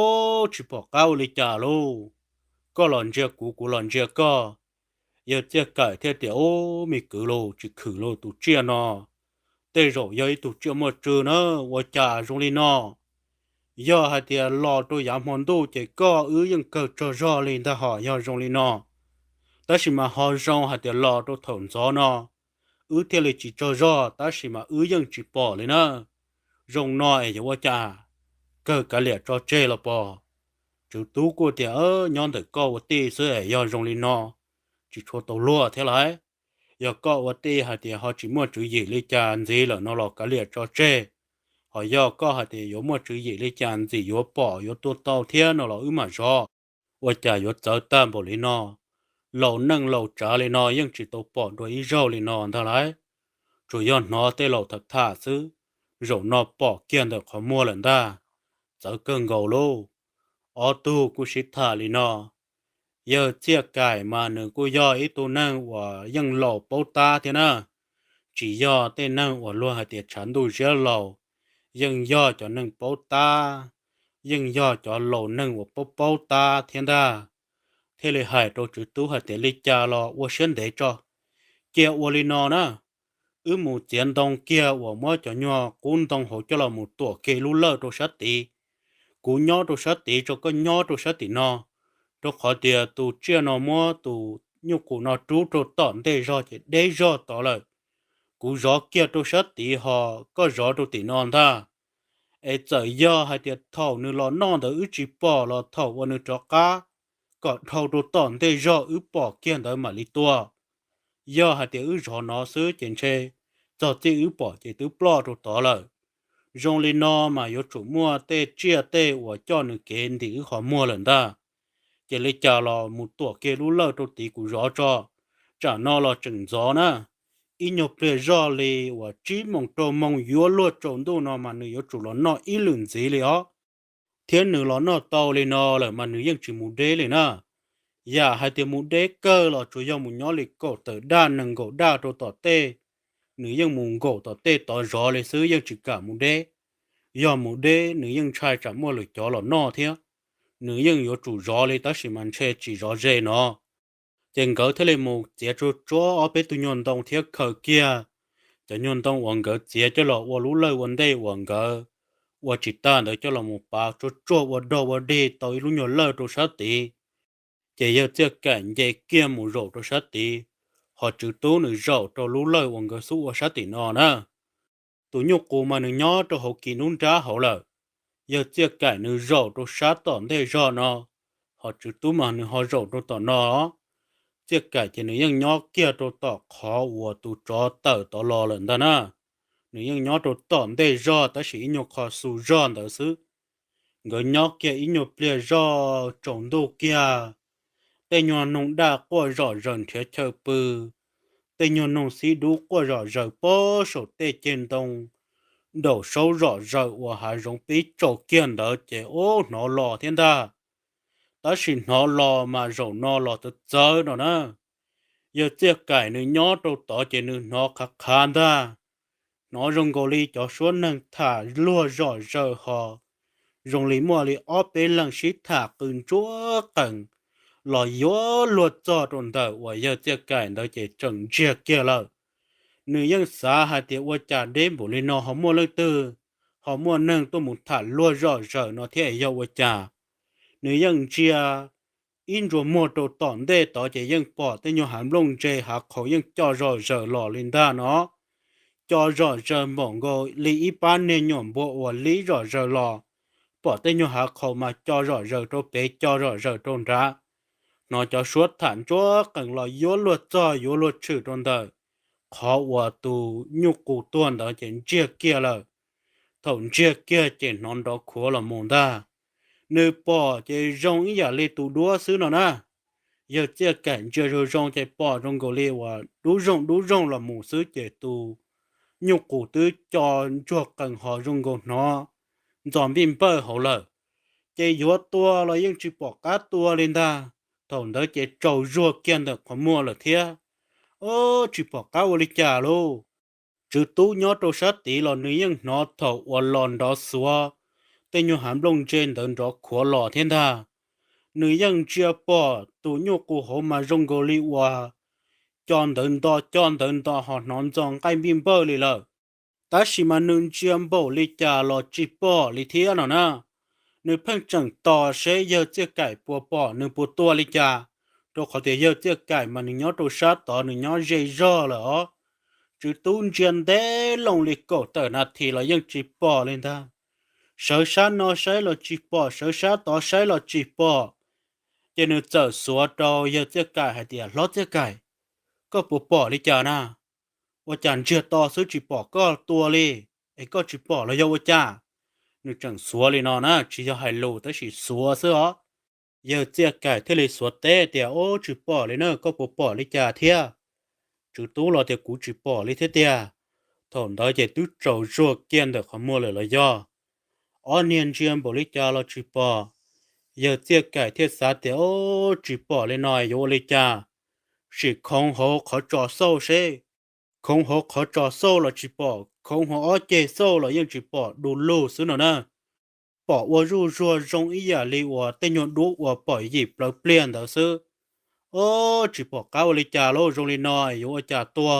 Ub, tsis pom qab ua li cas lauj. Koj los ntsia kuv, kuv los ntsia koj. Yawg Txiaj Kaim thiaj tias, Ub, me kwv lauj, tsis khwm lauj, tus tsiaj no tej zaum yog ib tug tsiaj muaj tswv na. Ua cas zoo li no? Yog hais tias los rau yav hmo ntuj ces koj wb yeej kawg tsaug zog li ntag hos yog zoo li no. Tab sis mas ho zoo hais tias los rau thaum ntxov no wb thiaj li tsis tsaug zog, tab sis mas wb yeej tsis pom li na. Zoo no es yuav ua cas, kawg kav liam tso tseg los pom. Tswv Tub kuj tias, Nyob ntawm koj ua tij xwb es yog zoo li no tsis tshua tau luag thiab lauj. Yog koj ua tij hais tias ho tsis muaj tswv yim li cas ntxiv lawm no los kav liam tso tseg. Ho yog koj hais tias yuav muaj tswv yim li cas ntxim yuav pom yuav tua tau thiab no los wb mam zov. Ua cas yuav txawv tag npaum li no? Laus neej laus tsav li no yeej tsis tau pom dua ib zaug li no ntag lauj. Tsuas yog hnov tej laus tham tham xwb, zaum no pom kiag ntawm qhov muag lawm ntag. Txawv kawg nkaus lauj. Ob tug kuj sib tham li no. Yawg Txiaj Kaim mas nws kuj yog ib tug neeg uas yeej laus paub tab thiab na. Tsis yog tej neeg uas luag hais tias tshav ntuj siab laus, yeej yog cov neeg paub tab, yeej yog cov laus neeg uas paub paub tab thiab ntag. Thiaj li hais rau Tswv Tub hais tias, Li cas los ua siab ntev tso, cia ua li no na. Wb mus txiav ntoo kiag uas muab cov nyuag qub ntoo hauv coj los mus tuam kiag lub lawj rau sab tid. Kuv nyob rau sab tid tso, koj nyob rau sab tim no, rau qhov tias tus tsiaj no muab tus nyuj qus no rub rau tom ntej zog ces deb zog tod lawm. Kuv zov kiag rau sab tid ho koj zov rau tim no ntag. Es txawm yog hais tias thaum nws los noj ntawd wb tsis pom los thaum uas nws rov qab kom dhau rau tom ntej zog wb pom kiag ntawd mam li tua. Yog hais tias wb zov no xwb ces ntshe txog txij wb pom ces twb ploj rau tod lawm. Zoo li no mas yuav tsum muaj tej tsiaj tej uas coj nws kev ntim wb qhov muag lawm ntag. Ces li cas los mus tuam kiag lub lawj rau tid kuv zov tso. Tsam no los tseem ntxov na, ib nyuag pliag zoj li uas tsib moos rau moos yuav luag tsaus ntuj no mas nws yuav tsum los noj ib lwm ntxiv li os. Thiab nws los noj tau li no lawm mas nws yeej tsis mus deb li na. Yam hais tias mus deb kawg los tsuas yog mus nyob li kaum tawm daj nees nkaum daj rau tom tej, nws yeej mus nkaum tom tej tod zov li xwb yeej tsis kam mus deb. Yog mus deb nws yeej ntshai tsam muaj lwm cov los noj thiab, nws yeej yuav tsum zov li tab sis mas ntshe tsis zov ze no. Ces nkawd thiaj li mus txiav tsuag tsuag ob peb tug nyuag ntoo thiab khaws kiag cov nyuag ntoo uas nkawd txiav coj los ua lub lawj ua ntej uas nkawd ua tsis tag ntawd coj los mus pav tsuag tsuag ua dog ua dig tau ib lub nyuag lawj rau sab tid. Ces yawg Txiaj Kaim nce kiag mus zaum rau sab tid, ho Tswv Tub nws zaum rau lub lawj uas nkawd xub ua sab tim no na. Tus nyuj qus mas nws nyob rau hauv kis nruab nrab hauv lawm. Yawg Txiaj Kaim nws zaum rau sab tom ntej zog no, ho Tswv Tub mas nws ho zaum rau tom no. Txiaj Kaim ces nws yeej nyob kiag rau tom qhov uas tus tsov tawm tod los lawm ntag na. Nws yeej nyob rau tom ntej zog tab sis ib nyuag qho xu zog ntawd xwb. Nkawd nyob kiag ib nyuag pliag zog tsaus ntuj kiag, tej nyuag noog daj quaj zom zaws nrhiav chaw pw, tej nyuag noog xib dub quaj zom zaws pob saum tej ceg ntoo, nraum saub zom zaws uas hav zoov pib tsaus kiag ntawd ces ub hnov los thiab ntag. Tab sis hnov los mas zaum no los txawv txawv no na. Yawg Txiaj Kaim nws nyob rau tod ces nws hnov qhav qhav ntag. Hnov zoo nkaus li cov suab neeg tham luag zom zaws ho zoo li muaj li ob peb leeg sib tham qw ntsuab qees los yuav luag txog rau ntawm uas yawg Txiaj Kaim ntawd ces tseem ntsiag kiag lawm. Nws yeej xav hais tias ua cas deb npaum li no ho muaj leej twg, ho muaj neeg tuaj mus tham luag zom zaws no thiab es yog ua cas. nws yeej ntsia ib ntsuas muag rau tom ntej tod ces yeej pom tej nyuag hav nplooj ntse hav qhaus yeej co zom zaws los li ntag no. Co zom zaws npaum nkaus li ib pab niag nyuam npua uas hlib zom zaws los, pom tej nyuag hav qhaus mas co zom zaws rau pem co zom zaws rau nrad. Hnov cov suab tham ntsuag qees los yuav luag txog yuav luag tshwm rau ntawm qhov uas tus nyuj qus tuag ntawd ces ntsiag kiag lawm. Thaum ntsiag kiag ces hnov nrov khuav los mus ntag. Nws pom ces zoo ib yam li tus duab xwb no na. Yawg Txiaj Kaim ntsia zoo zoo ces pom zoo nkaus li uas dub zooj dub zooj los mus xwb ces tus nyuj qus twb co ntsuag qees ho zoo nkaus hnov ntxo npij npawj hauv lawm. Ces yuav tua los yeej tsis pom qab tua li ntag. Thaum ntawd ces tsaus zuag kiag ntawm qhov muag lawm thiab. Ob, tsis pom qab ua li cas lauj. Tswv Tub nyob rau sab tid los nws yeej hnov thaum uas los nrov xuav tej nyuag hav nplooj ntse ntawd nrov khuav los thiab ntag. Nws yeej ntsia pom tus nyuj qus hauv mas zoo nkaus li uas co ntawd nto co ntawd nto ho hnov ntxo nqaij npij npawj li lawm. Tab sis mas nws ntsia npaum li cas los tsis pom li thiab no na. Nws pheej tseem tos seb Yawg Txiaj Kaim puas pom nws puas tua li cas, rau qhov tias Yawg Txiaj Kaim mas nws nyob rau sab tod nws nyob ze zog lawm os. Tswv Tub ntsia ntev loo li kaum tawm nas this los yeej tsis pom li ntag. Sawv sab no saib los tsis pom, sawv sab tod saib los tsis pom. Ces nws txawm xuav rau Yawg Txiaj Kaim hais tias, Hlob Txiaj Kaim, koj puas pom li cas na? Ua cas ntsiag to xwb tsis pom koj tua li, es koj tsis pom los yog ua cas? Nws tseem xuav li no na, tsis yog hais lus tab sis xuav xwb os. Yawg Txiaj Kaim thiaj li xuav teb tias, Ob, tsis pom li na, koj puas pom li cas thiab? Tswv Tub los tias, Kuv tsis pom li thiab tiag. Thaum ntawd ces twb tsaus zuag kiag ntawm qhov muag lawm los yog. Ob niag ntsia npaum li cas los tsis pom. Yawg Txiaj Kaim thiaj xav tias, Ob, tsis pom li no yuav ua li cas? Sim khoov hauv qhov tsos xauj seb. Khoov hauv qhov tsos xauj los tsis pom, khoov hauv ob ceg xauj los yeej tsis pom, du lug xwb no na. Pom ua zuj zuag zoo ib yam li uas tej nyuag duab uas pom yim plawv pliag ntawd xwb. Ob, tsis pom qab ua li cas lauj, zoo li no yuav ua cas tua?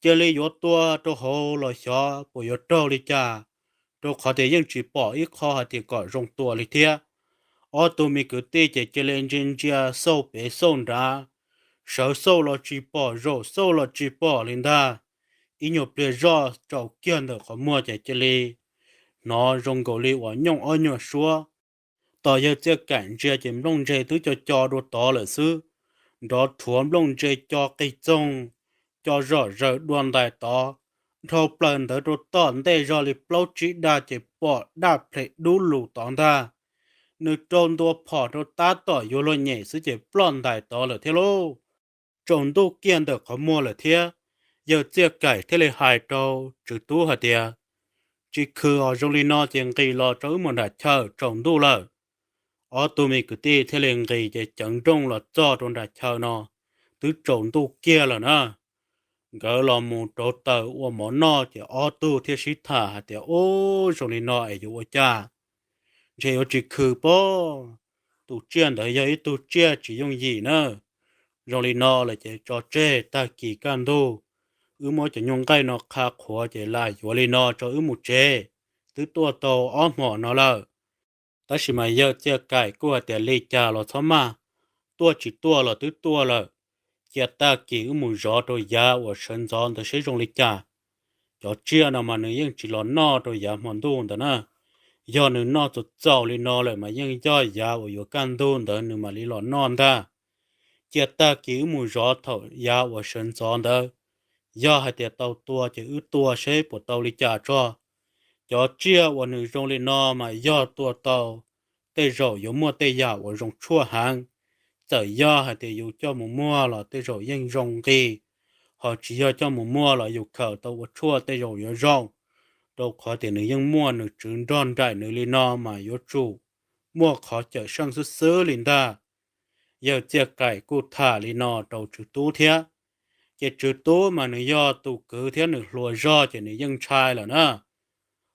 Cia li yuav tua rau hauv los xyov puas yuav raug li cas, rau qhov tias yeej tsis pom ib qho hais tias kom zoo tua li thiab. Ob tug me kwv tij ces cia li ntsia ntsia xauj pem xauj nrad, sawv xauj los tsis pom, zaum xauj los tsis pom li ntag. Ib nyuag pliag zoj tsaus kiag ntawm qhov muag ces cia li hnov zoo nkaus li uas nyooj ob nyuag suab. Tos Yawg Txiaj Kaim ntsia ces nplooj ntse twb co co dua tod lawm xwb. Nrov rhuav nplooj ntse co qig txoog, co zom zaws dua ntais tod, dhau plaws ntawd rau tom ntej zog li plaub tsib dag ces pom daj ples dub lug tod ntag. Nws rau ntua phom rau tab tom yuav luag nyem xwb ces ploj ntais tod lawm thiab lauj. Tsaus ntuj kiag ntawm qhov muag lawm thiab. Yawg Txiaj Kaim thiaj li hais rau Tswv Tub hais tias, Tsis khwm os, zoo li no ces nqis los rau wb mus nram chaw, tsaus ntuj lawm. Ob tug me kwv tij thiaj li nqis ces ceev nrooj los txog rau nram chaw no, twb tsaus ntuj kiag lawm na. Nkawd los mus rauv taws ua mov noj ces ob tug thiaj sib tham hais tias, Ub, zoo li no es yuav ua cas? Ntshe yuav tsis khwm pob. Tus tsiaj ntawd yog ib tug tsiaj tsis yooj yim na. Zoo li no lawm ces tso tseg, tag kis kaj ntug wb muab cov nyuj nqaij no qha qhuav ces lam yuav li no tso wb mus tsev. Twb tuaj tau ob hmos no lawm. Tab sis mas Yawg Txiaj Kaim kuj hais tias, Li cas los txhob maj, tuaj tsis tuaj los twb tuaj lawm. Cia tag kis wb mus zov rau yav uas sawv ntxov ntawd seb zoo li cas. Cov tsiaj no mas nws yeej tsis los noj rau yav hmo ntuj ntawd na. Yog nws noj txaus txaus li no lawm mas yeej yog yav uas yuav kaj ntug ntawd nws mam li los noj ntag. Cia tag kis wb mus zov thaum yav uas sawv ntxov ntawd. Yog hais tias tau tua ces wb tua seb puas tau li cas tso. Cov tsiaj uas nws zoo li no mas yog tua tau, tej zaum yuav muaj tej yam uas zoo tshuaj heev. Txawm yog hais tias yus coj mus muag los tej zaum yeej zoo nqis, ho tsis yog coj mus muag los yus khaws tau ua tshuaj tej zaum yuav zoo, rau qhov tias nws yeej muaj nws tswv nrog nraim nws li no mas yuav tsum muaj qhov cawm seej xwb xwb li ntag. Yawg Txiaj Kaim kuj tham li no rau Tswv Tub thiab. Ces Tswv Tub mas nws yog tus kwv thiab nws hluas zog ces nws yeej ntshai lawm na.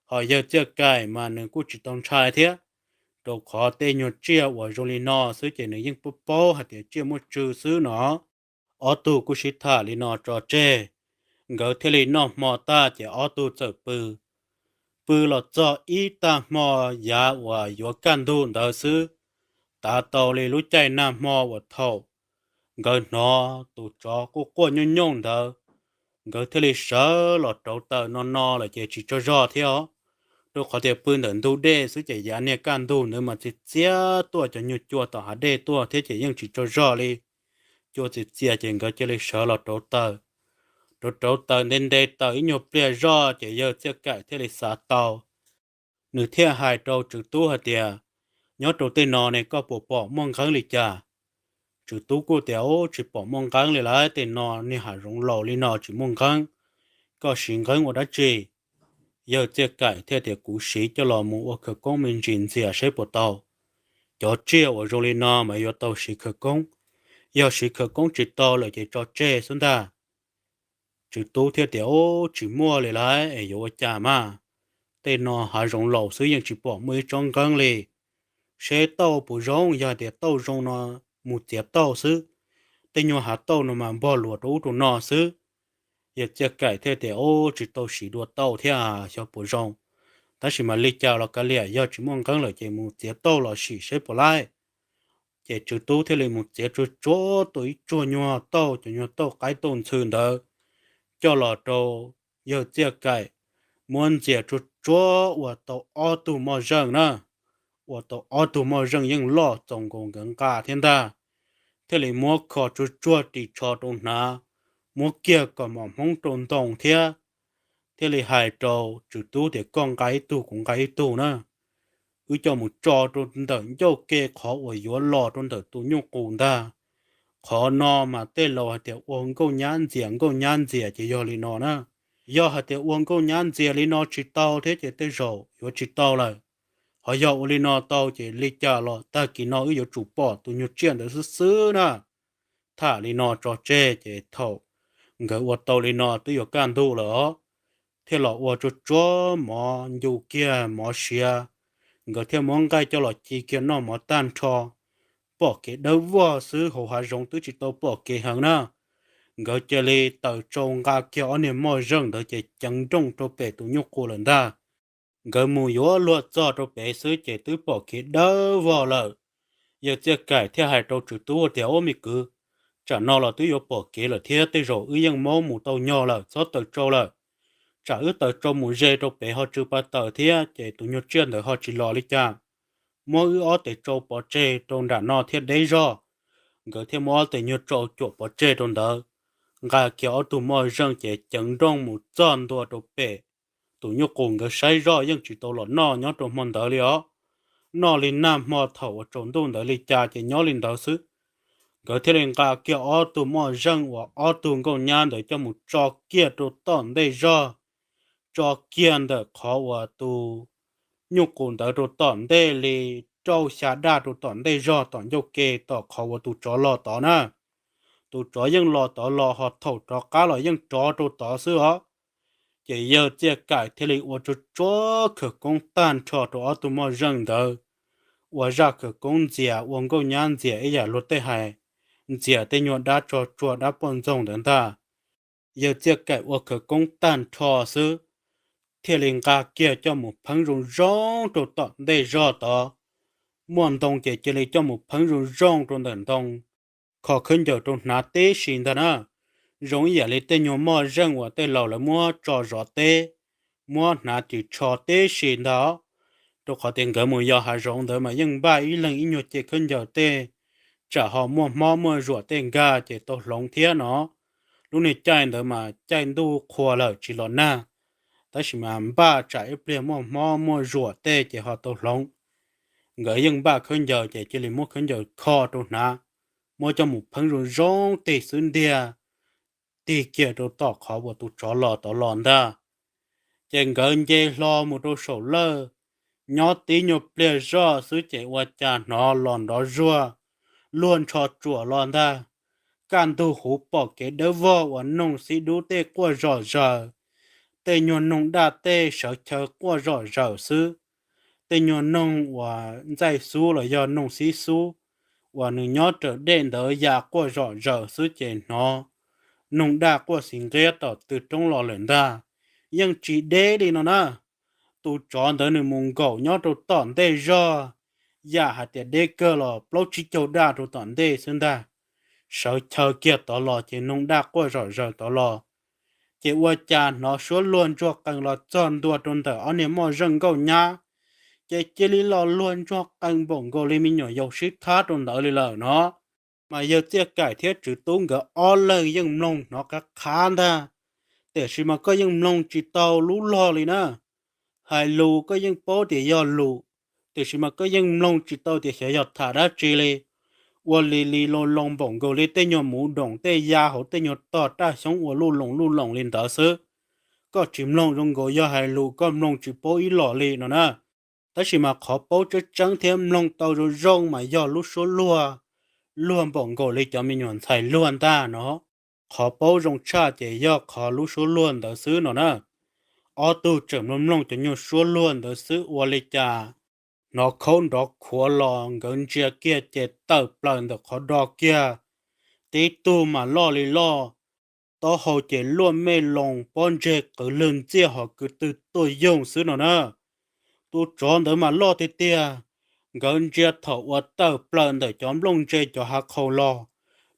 Ho Yawg Txiaj Kaim mas nws kuj tsis tau ntshai thiab, rau qhov tej nyuag tsiaj uas zoo li no xwb ces nws yeej paub paub hais tias tsiaj muaj tswv xwb no. Ob tug kuj sib tham li no tso tseg, nkawd thiaj li noj hmo tag ces ob tug txawm pw. Pw los txog ib tag hmo yav uas yuav kaj ntug ntawd xwb, tav tau li lub caij nag hmo uas thaum nkawd hnov tus tsov quaj quaj nyooj nyooj ntawd, nkawd thiaj li sawv los rauv taws no no lawm ces tsis tsaug zog thiab os. Rau qhov tias pw ntawm ntug dej xwb ces yav niag kaj ntug ntawd mas txias txias tuaj cov nyuag cua tom hav dej tuaj thiab ces yeej tsis tsaug zog li. Cua txias txias ces nkawd cia li sawv los rauv taws. Rauv rauv taws nte nte taws ib nyuag pliag zoj ces yawg Txiaj Kaim thiaj li xav tau. Nws thiaj hais rau Tswv Tub hais tias, nyob rau tej no ne koj puas pom muaj nqeeb li cas? Tswv Tub kuj tias, ub, tsis pom muaj nqeeb li lawm, tej no niag hav zoov laus li no tsis muaj nqeeb, koj siv nqeeb ua dab tsi? Yawg Txiaj Kaim thiaj tias, kuv siv coj los mus ua khawv koob me ntsis ntxias saib puas tau. Cov tsiaj uas zoo li no mas yuav tau siv khawv koob, yog siv khawv koob tsis tau lawm ces tso tseg xwb ntag. Tswv Tub thiaj tias, ub, tsis muaj li lawm es yuav ua cas mas, tej no hav zoov laus xwb yeej tsis pom muaj ib tsob nqeeb li. Seb tauj puas zoo, yog hais tias tauj zoo no mus txiav tauj xwb, tej nyuag hav tauj no mas npog luas rau ub rau no xwb. Yawg Txiaj Kaim thiaj tias, ub, tsis tau siv dua tauj thiab, xyov puas zoo. Tab sis mas li cas los kav liam, yog tsis muaj nqeeb lawm ces mus txiav tauj los sim saib puas laib. Ces Tswv Tub thiaj li mus txiav tsuag tsuag tau ib tsuag nyuag tauj, cov nyuag tauj qaib tauj ntxhw ntawd, coj los rau yawg Txiaj Kaim muab ntxias tsuag tsuag ua tau ob tug moj zeej na. Ua tau ob tug moj zeej yeej loj txaus nkaus nkawd nqa thiab ntag. Thiaj li muab kho tsuag tsuag ris tsho rau hnav, muab kiag kaus mom hmoob rau ntoo thiab. Thiaj li hais rau Tswv Tub tias, koj nqa ib tug kuv nqa ib tug na, wb coj mus tso rau ntawm ncauj ke qhov uas yuav los rau ntawm tus nyuj qus ntag. Qhov no mas tej laus hais tias ua nkauj nyab ntxias, nkauj nyab ntxias ces yog li no na. Yog hais tias ua nkauj nyab ntxias li no tsis tau thiab ces tej zaum yuav tsis tau lawm. Ho yog ua li no tau ces li cas los tag kis no wb yuav tsum pom tus nyuag tsiaj ntawd xwb xwb na. Tham li no tso tseg ces thaum nkawd ua tau li no twb yuav kaj ntug lawm os, thiaj los ua tsuag tsuag mov ncu kiag mov siav, nkawd thiaj muab nqaij coj los ci kiag noj mov tag nrho. Pom kev dawb vog xwb, hauv hav zoov twb tsis tau pom kev heev na. Nkawd cia li taws tsau nqa kiag ob niag moj zeej ntawd ces ceev nrooj rau pem tus nyuj qus lawm ntag. Nkawd mus yuav luag txog rau pem xwb ces twb pom kev dawb vog lawm. Yawg Txiaj Kaim thiaj hais rau Tswv Tub tias, ub me kwv, tsam no los twb yuav pom kev lawm thiab tej zaum wb yeej maub mus tau nyog lawm, txhob taws tsau lawm. Tsam wb taws tsau mus ze rau pem ho tsw pa taws thiab ces tus nyuag tsiaj ntawd ho tsis los li cas. Muab wb ob tes tsau pov tseg rau nram no thiab deb zog. Nkawd thiaj muab ob tes nyuag tsau cuam pov tseg rau ntawd, nqa kiag ob tug moj zeej ces ceev nrooj mus txog ntua rau pem. Tus nyuj qus nkawd saib zoj yeej tsis tau los noj nyob rau hmo ntawd li os. Noj li nag hmo thaum uas tsaus ntuj ntawd li cas ces nyob li ntawd xwb. Nkawd thiaj li nqa kiag ob tug moj zeej uas ob tug nkauj nyab ntawd coj mus tso kiag rau tom ntej zog, tso kiag ntawm qhov uas tus nyuj qus ntawd rau tom ntej li rau xya daj rau tom ntej zog tom ncauj ke tom qhov uas tus tsov los tod na. Tus tsov yeej los tod los ho thaum rov qab los yeej rov rau tod xwb os. Ces yawg Txiaj Kaim thiaj li ua tsuag tsuag khawv koob tag nrho rau ob tug moj zeej ntawd, ua zaj khawv koob ntxias ua nkauj nyab ntxias ib yam luag tej hais, ntxias tej nyuag dab tsog tsuag dab poj ntxoog ntawd ntag. Yawg Txiaj Kaim ua khawv koob tag nrho xwb, thiaj li nqa kiag coj mus pheeb zoo zoo rau tom ntej zog tod. Muaj ntoo ces cia li coj mus pheeb zoo zoo rau ntawm ntoo, kho khaub ncaws rau hnav tib si ntag na. Zoo ib yam li tej nyuag moj zeej uas tej laus lawv muab tso zov teb, muab hnav ris tsho tib si ntag. Rau qhov tias nkawd mus yos hav zoov ntawd mas yeej npaj ib leeg ib nyuag ce khaub ncaws tej, tsam ho muaj hmob muaj zuam tej nkag ces tau hloov thiab no. Lub niag caij ntawd mas caij ntuj qhua lawm tsis los nag, tab sis mas npaj tsam ib pliag muaj hmob muaj zuam tej ces ho tau hloov. Nkawd yeej npaj khaub ncaws ces cia li muab khaub ncaws kho rau hnav, muab coj mus pheeb zoo zoo tig xwb ntiag, tig kiag rau tom qhov uas tus tsov los tod los ntag. Ces nkawd nce hlo mus rau saum lawj, nyob tib nyuag pliag zoj xwb ces ua cas hnov los nrov zuag, luag ntsho tsuam los ntag. Kaj ntug huv pom kev dawb vog uas noog xib dub tej quaj zom zaws, tej nyuag noog daj tej sawv chaw quaj zom zaws xwb. Tej nyuag noog uas ntxaij xub los yog noog xib xub uas nws nyob raws dej ntawd ya quaj zom zaws xwb ces hnov noog daj quaj xis nqiab tom tw roob los lawm ntag. Yeej tsis deb li no na. Tus tsov ntawd nws mus nkaum nyob rau tom ntej zog, yam hais tias deb kawg los plaub tsib caug daj rau tom ntej xwb ntag. Sawv chaw kiag tod los ces noog daj quaj zom zaws tod los, ces ua cas hnov suab luag ntsuag qees los txog ntua rau ntawm ob niag moj zeej nkauj nyab, ces cia li los luag ntsuag qees npaum nkaus li me nyuam yaus sib thab rau ntawd li lawm no. Mas yawg Txiaj Kaim thiab Tswv Tub nkawd ob leeg yeej mloog hnov qab qhab ntag, tiam sis mas koj yeej mloog tsis tau lub log li na. Hais lus koj yeej paub tias yog lus, tiam sis mas koj yeej mloog tsis tau tias xyov yog tham dab tsi li. Ua li li loo loo npaum nkaus li tej nyuag muv doom tej ya hauv tej nyuag tog raj xyoob ua luj loos luj loos li ntawd xwb. Koj tsis mloog zoo nkaus yog hais lus, koj mloog tsis paub ib los li no na. Tab sis mas qhov paub tseeb tseeb thiab mloog tau zoo zoo mas yog lub suab luag, luag npaum nkaus li cov me nyuam ntxhais luag ntag no. Qhov paub zoo tshaj ces yog qhov lub suab luag ntawd xwb no na. Ob tug tseem mloog mloog cov nyuag suab luag ntawd xwb ua li cas hnov khaub nrov khuav los, nkawd ntsia kiag ces tawm plaws ntawm qhov do kiag, tib tug mas loj li loj, taub hau ces luaj mej loos, pob ntseg qwv lwg ntxiaj hos kwv tw tuaj yoog xwb no na. Tus tsov ntawd mas loj tiag tiag, nkawd ntsia thaum uas tawm plaws ntawm cov nplooj ntse cov hav qhaus los,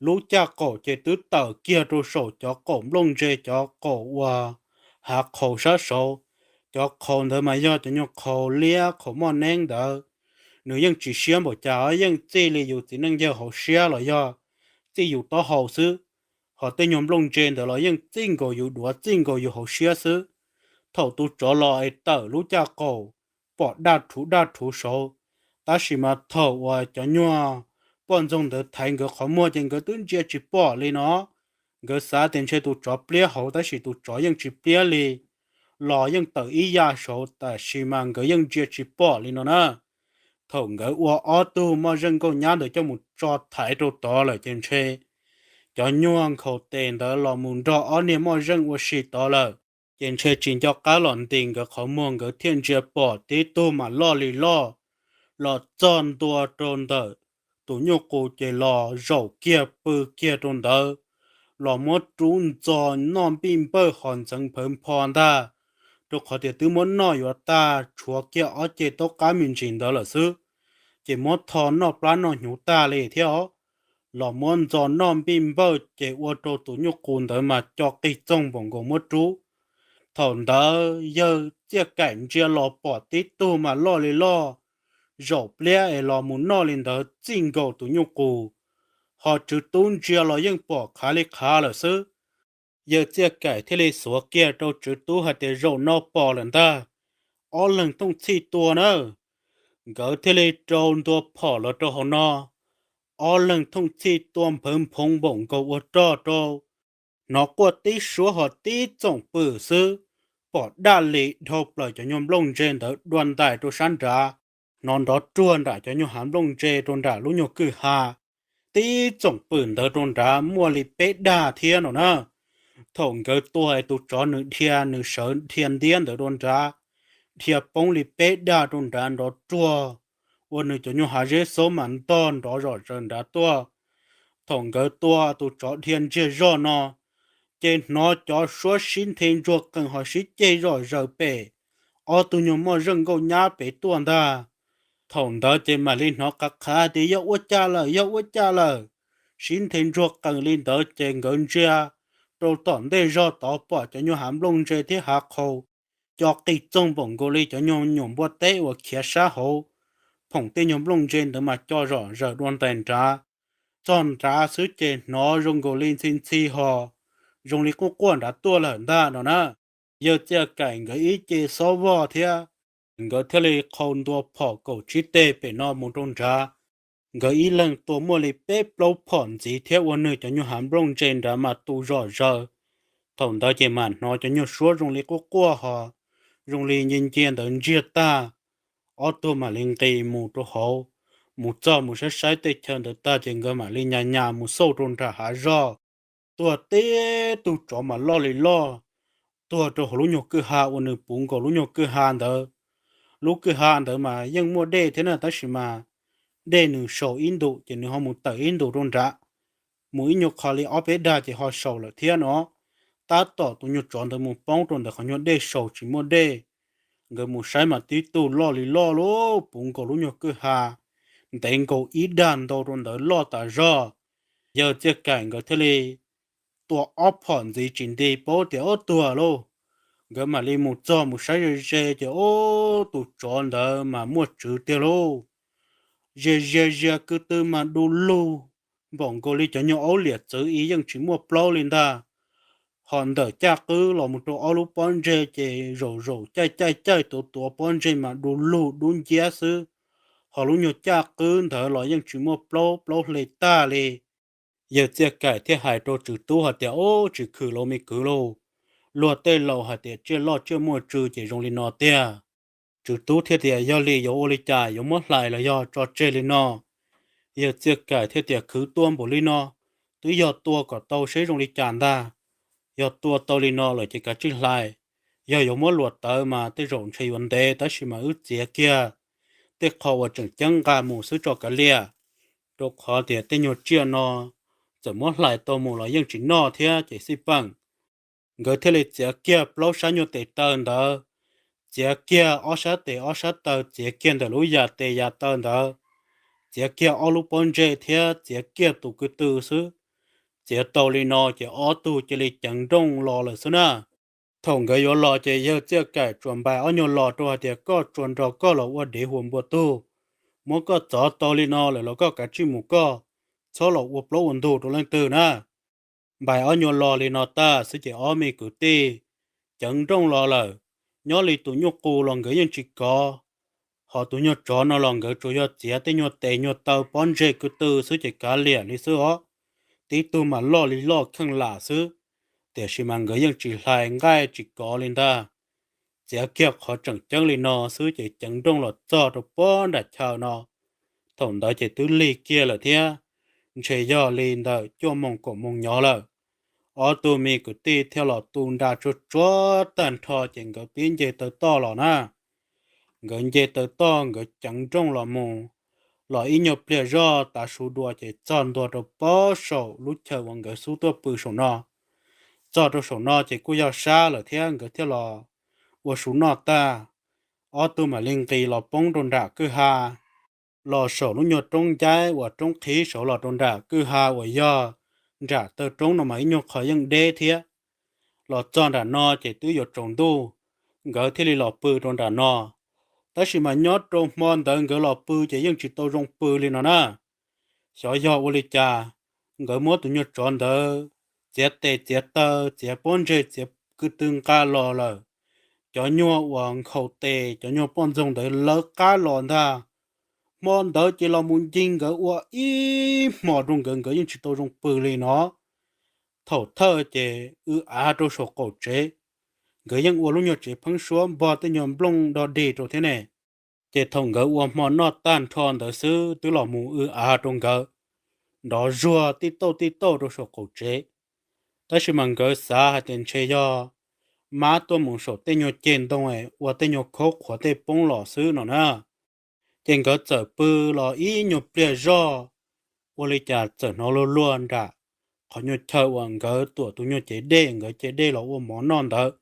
lub caj qaum ces twb tawm kiag rau saum cov qaum nplooj ntse cov qaum uas hav qhaus sab saud. Cov qhaus ntawd mas yog cov nyuag qhaus liab qhaus moj neeb ntawd. Nws yeej tsis siab npaum cas, yeej txij li yus txiv neej yawg hauv siab los yog txij yus taub hau xwb. Hos tej nyuag nplooj ntse ntawd los yeej txij nkaus yus duav txij nkaus yus hauv siab xwb. Thaum tus tsov los es tawm lub caj qaum, pom daj rhuv daj rhuv saud, tab sis mas thaum uas cov nyuag poj ntxoog ntawd thaiv nkawd qhov muag ces nkawd twb ntsia tsis pom li no. Nkawd xav tias ntshe tus tsov pliab hauv, tab sis tus tsov yeej tsis pliab li, los yeej tawm ib yam saud, tab sis mas nkawd yeej ntsia tsis pom li no na. Thaum nkawd ua ob tug moj zeej nkauj nyab ntawd coj mus tso thaiv rau tod lawm ces ntshe cov nyuag nkhaus tes ntawd los mus nrog ob niag moj zeej ua si tod lawm, ces ntshe tsis nco qab los ntis nkawd qhov muag, nkawd thiaj ntsia pom tib tug mas loj li loj los txog ntua rau ntawm tus nyuj qus ces los zaum kiag pw kiag rau ntawd, los muab rub ntxo noj npij npawj hos ntxeev nphawv npho ntag, rau qhov tias twb muab noj yuav tag, tshuav kiag ob ceg taub qab me ntsis ntawd lawm xwb, ces muab tho noj plab noj hnyuv tag li thiab os. Los muab ntxo noj npij npawj ces ua rau tus nyuj qus ntawd mas co qig txoog npaum nkaus muab rub. Thaum ntawd yawg Txiaj Kaim ntsia los pom tib tug mas loj li loj, zaum pliab es los mus noj li ntawd txij nkaus tus nyuj qus, hos Tswv Tub ntsia los yeej pom qhav li qhav lawm xwb. Yawg Txiaj Kaim thiaj li xuav kiag rau Tswv Tub hais tias zaum no pom lawm ntag, ob leeg thooj txhij tua na. Nkawd thiaj li rau ntua phom los rau hauv no, ob leeg thooj txhij tua nphawv nphoov npaum nkaus ua rog rau, hnov quaj tib suab hos tib txoom pwm xwb, pom daj li dhau plaws cov nyuag nplooj ntse ntawd dua ntais rau sab nrad, hnov nrov ruag nram cov nyuag hav nplooj ntse rau nram lub nyuag kwj ha. Tib txoom pwm ntawd rau nrad muaj li peb dag thiab no na. Thaum nkawd tua es tus tsov nws dhia, nws sawv dhia ntiab ntawd rau nrad, dhia poob li peb dag rau nrad nrov ruag, ua nws cov nyuag hav zeb xaub mas ntog nrov zom zaws nrad tuaj. Thaum nkawd tua tus tsov dhia ntsiag zog no, ces hnov cov suab sib nthe ntsuag qees hos sib ceg zom zaws pem ob tug nyuag moj zeej nkauj nyab pem tuaj ntag. Thaum ntawd ces mam li hnov qhav qhav tias yog ua cas lawm, yog ua cas lawm. Sib nthe ntsuag qees li ntawd ces nkawd ntsia rau tom ntej zog tod pom cov nyuag hav nplooj ntse thiab hav qhaus co qig txoog npaum nkaus li cov nyuag nyuam npua teb uas khiav sab hauv, phoom tej nyuag nplooj ntse ntawd mas co zom zaws dua ntais nrad. Txog nrad xwb ces hnov zoo nkaus li ntxhi ntxhi hos zoo li quaj quaj nrad tuaj lawm ntag no na. Yawg Txiaj Kaim nkawd ib ce xob voj thiab, nkawd thiaj li qhau ntua phom kaum tsib teg pem no mus rau nrad. Nkawd ib leeg tua muaj li peb plaub phom ntxiv thiab ua nws cov nyuag hav nplooj ntse nrad mas tu zom zaws. Thaum ntawd ces mam hnov cov nyuag suab zoo li quaj quaj hos zoo li nce nce ntawd ntsiag tag. Ob tug mam li nqis mus rau hauv, mus txog mus saib saib tej chaw ntawd tag ces nkawd mam li nyas nyas mus xauj rau nram hav zog. Tuag tib tug tsov mas loj li loj, tuag rau hauv lub nyuag kwj ha uas nws puv nkaus lub nyuag kwj ha ntawd. Lub kwj ha ntawd mas yeej muaj dej thiab na, tab sis mas dej nws saus ib ntus ces nws ho mus tawm ib ntus rau nrad, mus ib nyuag qho li ob peb dag ces ho saus lawm thiab no. Tab tom tus nyuag tsov ntawd mus poob rau ntawm qhov nyuag dej saus tsis muaj dej, nkawd mus saib mas tib tug loj li loj lub puv nkaus lub nyuag kwj ha, ntev nkaus ib dag ntau rau ntawd loj tas zog. Yawg Txiaj Kaim nkawd thiaj li tua ob phom ntxiv tsis nti paub tias ob tuag lauj. Nkawd mam li mus txog mus saib ze ze ces ob tus tsov ntawd mas muaj tswv tiag lauj. Zia zia zia kwv tw mas du lug npaum nkaus li cov nyuag aub liam txwv ib yeej tsis muaj plaub li ntag. Ho ntawm caj qwb los mus rau ob lub pob ntseg ces zaum zaum caij caij caij tuav tuav pob ntseg mas du lug dub nciab xwb. Ho lub nyuag caj qwb ntawd los yeej tsis muaj plaub, plaub hle tag li. Yawg Txiaj Kaim thiaj hais rau Tswv Tub hais tias, Ub, tsis khwm lauj me kwv lauj, luag tej laus hais tias tsiaj loj tsiaj muaj tswv ces zoo li no tiag. Tswv Tub thiaj tias, Yog li yuav ua li cas, yuav muab hlais los yog tso tseg li no? Yawg Txiaj Kaim thiaj tias, Khwv tua npaum li no, twb yog tua kom tau seb zoo li cas ntag. Yog tua tau li no lawm ces kav tsij hlais. Yog yuav muab luam tawv mas tej zaum ntshe yuav ntev, tab sis mas wb txiav kiag tej qho uas tseem ceeb nqa mus xwb tso kav liam, rau qhov tias tej nyuag tsiaj no txawm muab hlais tau mus los yeej tsis noj thiab ces xij peem. Nkawd thiaj li txiav kiag plaub sab nyuag tes taw ntawd, txiav kiag ob sab tes ob sab taw, txiav kiag ntawm lub yam tes yam taw ntawd, txiav kiag ob lub pob ntseg thiab txiav kiag tus kwv tw xwb. Txiav tau li no ces ob tug cia li ceev nrooj los lawm xwb na. Thaum nkawd yuav los ces Yawg Txiaj Kaim tsuas npais ob nyuag los rau hais tias, Koj tsuas nrog koj los ua dev huas npua tug, muab koj txov tau li no lawm los koj kav tsij mus koj, txhob los ua plaub ua ntug rau leej twg na. Npais ob nyuag los li no tag xwb ces ob me kwv tij ceev nrooj los lawm. Nyob li tus nyuj qus los nkawd yeej tsis kov, ho tus nyuag tsov no los nkawd tsuas yog txiav tej nyuag tes nyuag taw pob ntseg kwv tw xwb ces kav liam li xwb os. Tib tug mas loj li loj kheej lam xwb, tiam sis mas nkawd yeej tsis hlais nqaij tsis kov li ntag. Txiav kiag qhov tseem ceeb li no xwb ces ceev nrooj los txog rau pob nram chaw no. Thaum ntawd ces twb lig kiag lawm thiab, ntshe yog li ntawm cuaj moos kaum moos nyob lawm. Ob tug me kwv tij thiaj los tu nra tsuag tsuag tag nrho ces nkawd pib nce taw toj los na. Nkawd nce taw toj nkawd ceev nrooj los mus, los ib nyuag pliag zoj tav su dua ces txog ntua rau pob saum lub chaw uas nkawd xub tuaj pw saum no. Txog rau saum no ces kuj yog sab lawm thiab nkawd thiaj los ua su noj tag, ob tug mam li nqis los poob rau nram kwj ha, los saum lub nyuag roob ncaib uas roob qhib saud los rau nram kwj ha uas yog nram taw roob no mas ib nyuag qho yeej deb thiab. Los txog nram no ces twb yuav tsaus ntuj, nkawd thiaj li los pw rau nram no. Tab sis mas nyob rau hmo ntawd nkawd los pw ces yeej tsis tau zoo pw li no na. Xyov yog ua li cas, nkawd muab tus nyuag tsov ntawd txiav tes txiav taw txiav pob ntseg txiav kwv tw nqa los lawm. Cov nyuag uas nkhaus tes cov nyuag poj ntxoog ntawd lawv qab los ntag. Hmo ntawd ces los mus ncig nkawd ua ib hmos rau nkawd, nkawd yeej tsis tau zoo pw li no. Thaum thawj ces w av rau saum qaum tsev, nkawd yeej ua lub nyuag tsev pheeb suab npog tej nyuag nplooj do dig rau thiab ne. Ces thaum nkawd ua hmo noj tag nrho ntawd xwb twb los mus w av rau nkawd, nrov zuag tij tauj tij tauj rau saum qaum tsev. Tab sis mas nkawd xav hais tias ntshe yog mab tuaj mus saum tej nyuag ceg ntoo ua tej nyuag khaub qhuav tej poob los xwb no na. Ces nkawd txawm pw los ib nyuag pliag zoj, ua li cas txawm hnov luag luag nram qhov nyuag chaw uas nkawd tuam tus nyuag cev dej, nkawd ce dej los ua mov noj ntawd,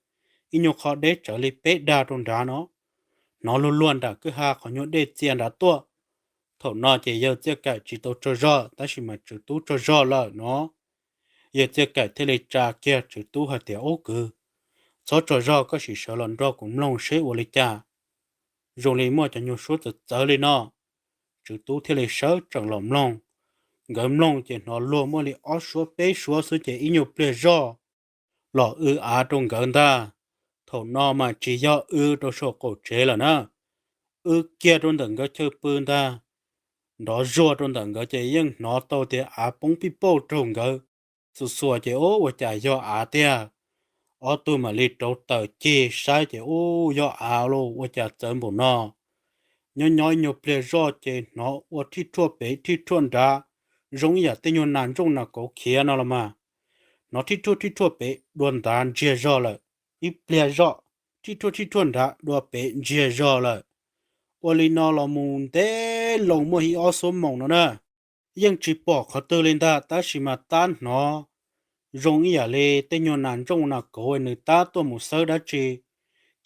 ib nyuag qho deb tsawv li peb dag rau nrad no. Hnov luag luag nram kwj ha qhov nyuag dej txia nrad tuaj. Thaum no ces yawg Txiaj Kaim tsis tau tsaug zog tab sis mas Tswv Tub tsaug zog lawm no. Yawg Txiaj Kaim thiaj li tsa kiag Tswv Tub hais tias, Ub kwv, txhob tsaug zog, koj sim sawv los nrog kuv mloog seb ua li cas. Zoo li muaj cov nyuag suab txawv txawv li no. Tswv Tub thiaj li sawv tsees los mloog. Nkawd mloog ces hnov luag muaj li ob suab peb suab xwb ces ib nyuag pliag zoj los w av rau nkawd ntag. Thaum no mas tsis yog w rau saum qaum tsev lawm na, w kiag rau ntawm nkawd chaw pw ntag. Nrov zuag rau ntawm nkawd ces yeej hnov tau tias av poob pij pauj raug nkawd. Xuas xuas ces ub ua cas yog av tiag. Ob tug mam li rauv taws cig saib ces ub yog av lauj, ua cas txawv npaum no. Nyob nyob ib nyuag pliag zoj ces hnov ua thij thuaj pem thij thuaj nrad, zoo ib yam tej nyuag nas ntsooj nas kauv khiav no los mas. Hnov thij thuaj thij thuaj pem dua nrad ntsiag zog lawm. Ib pliag zoj thij thuaj thij thuaj nrad dua pem ntsiag zog lawm. Ua li no los mus ntev loo muaj ib ob xuab moos no na, yeej tsis pom qhov twg li ntag, tab sis mas tab hnov zoo ib yam li tej nyuag nas ntsooj nas kauv nws tab tuaj mus xawb dab tsi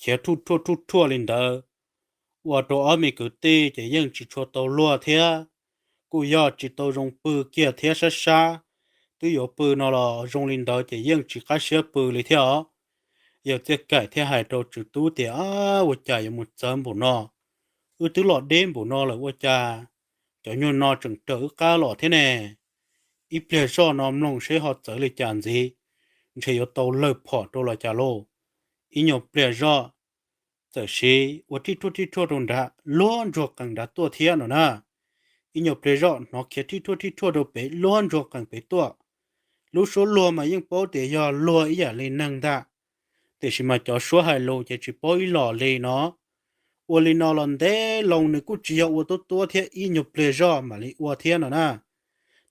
khiav thuj thuaj thuj thuaj li ntawd. Ua rau ob me kwv tij ces yeej tsis tshua tau luag thiab, kuj yog tsis tau zoo pw kiag thiab, sab sab twb yuav pw no los zoo li ntawd ces yeej tsis qab siab pw li thiab os. Yawg Txiaj Kaim thiaj hais rau Tswv Tub tias, Ab, ua cas yuav mus txawv npaum no? Wb twb los deb npaum no lawm ua cas cov nyuag no tseem raws wb qab los thiab ne? Ib pliag zoj no mloog seb ho txawv li cas ntxiv, ntshe yuav tau lawg phom rau los cas lauj. Ib nyuag pliag zoj txawm sis ua rhij rhuaj rhij rhuaj rau nrad, luag ntsuag qees nrad tuaj thiab no na. Ib nyuag pliag zoj hnov khiav rhij rhuaj rhij rhuaj rau pem, luag ntsuag qees pem tuaj. Lub suab luag mas yeej paub tias yog luag ib yam li neeg ntag, tiam sis mas cov suab hais lus ces tsis paub ib los li no. Ua li no los ntev loo nws kuj tsis yog ua tuab tuab thiab, ib nyuag pliag zoj mam li ua thiab no na.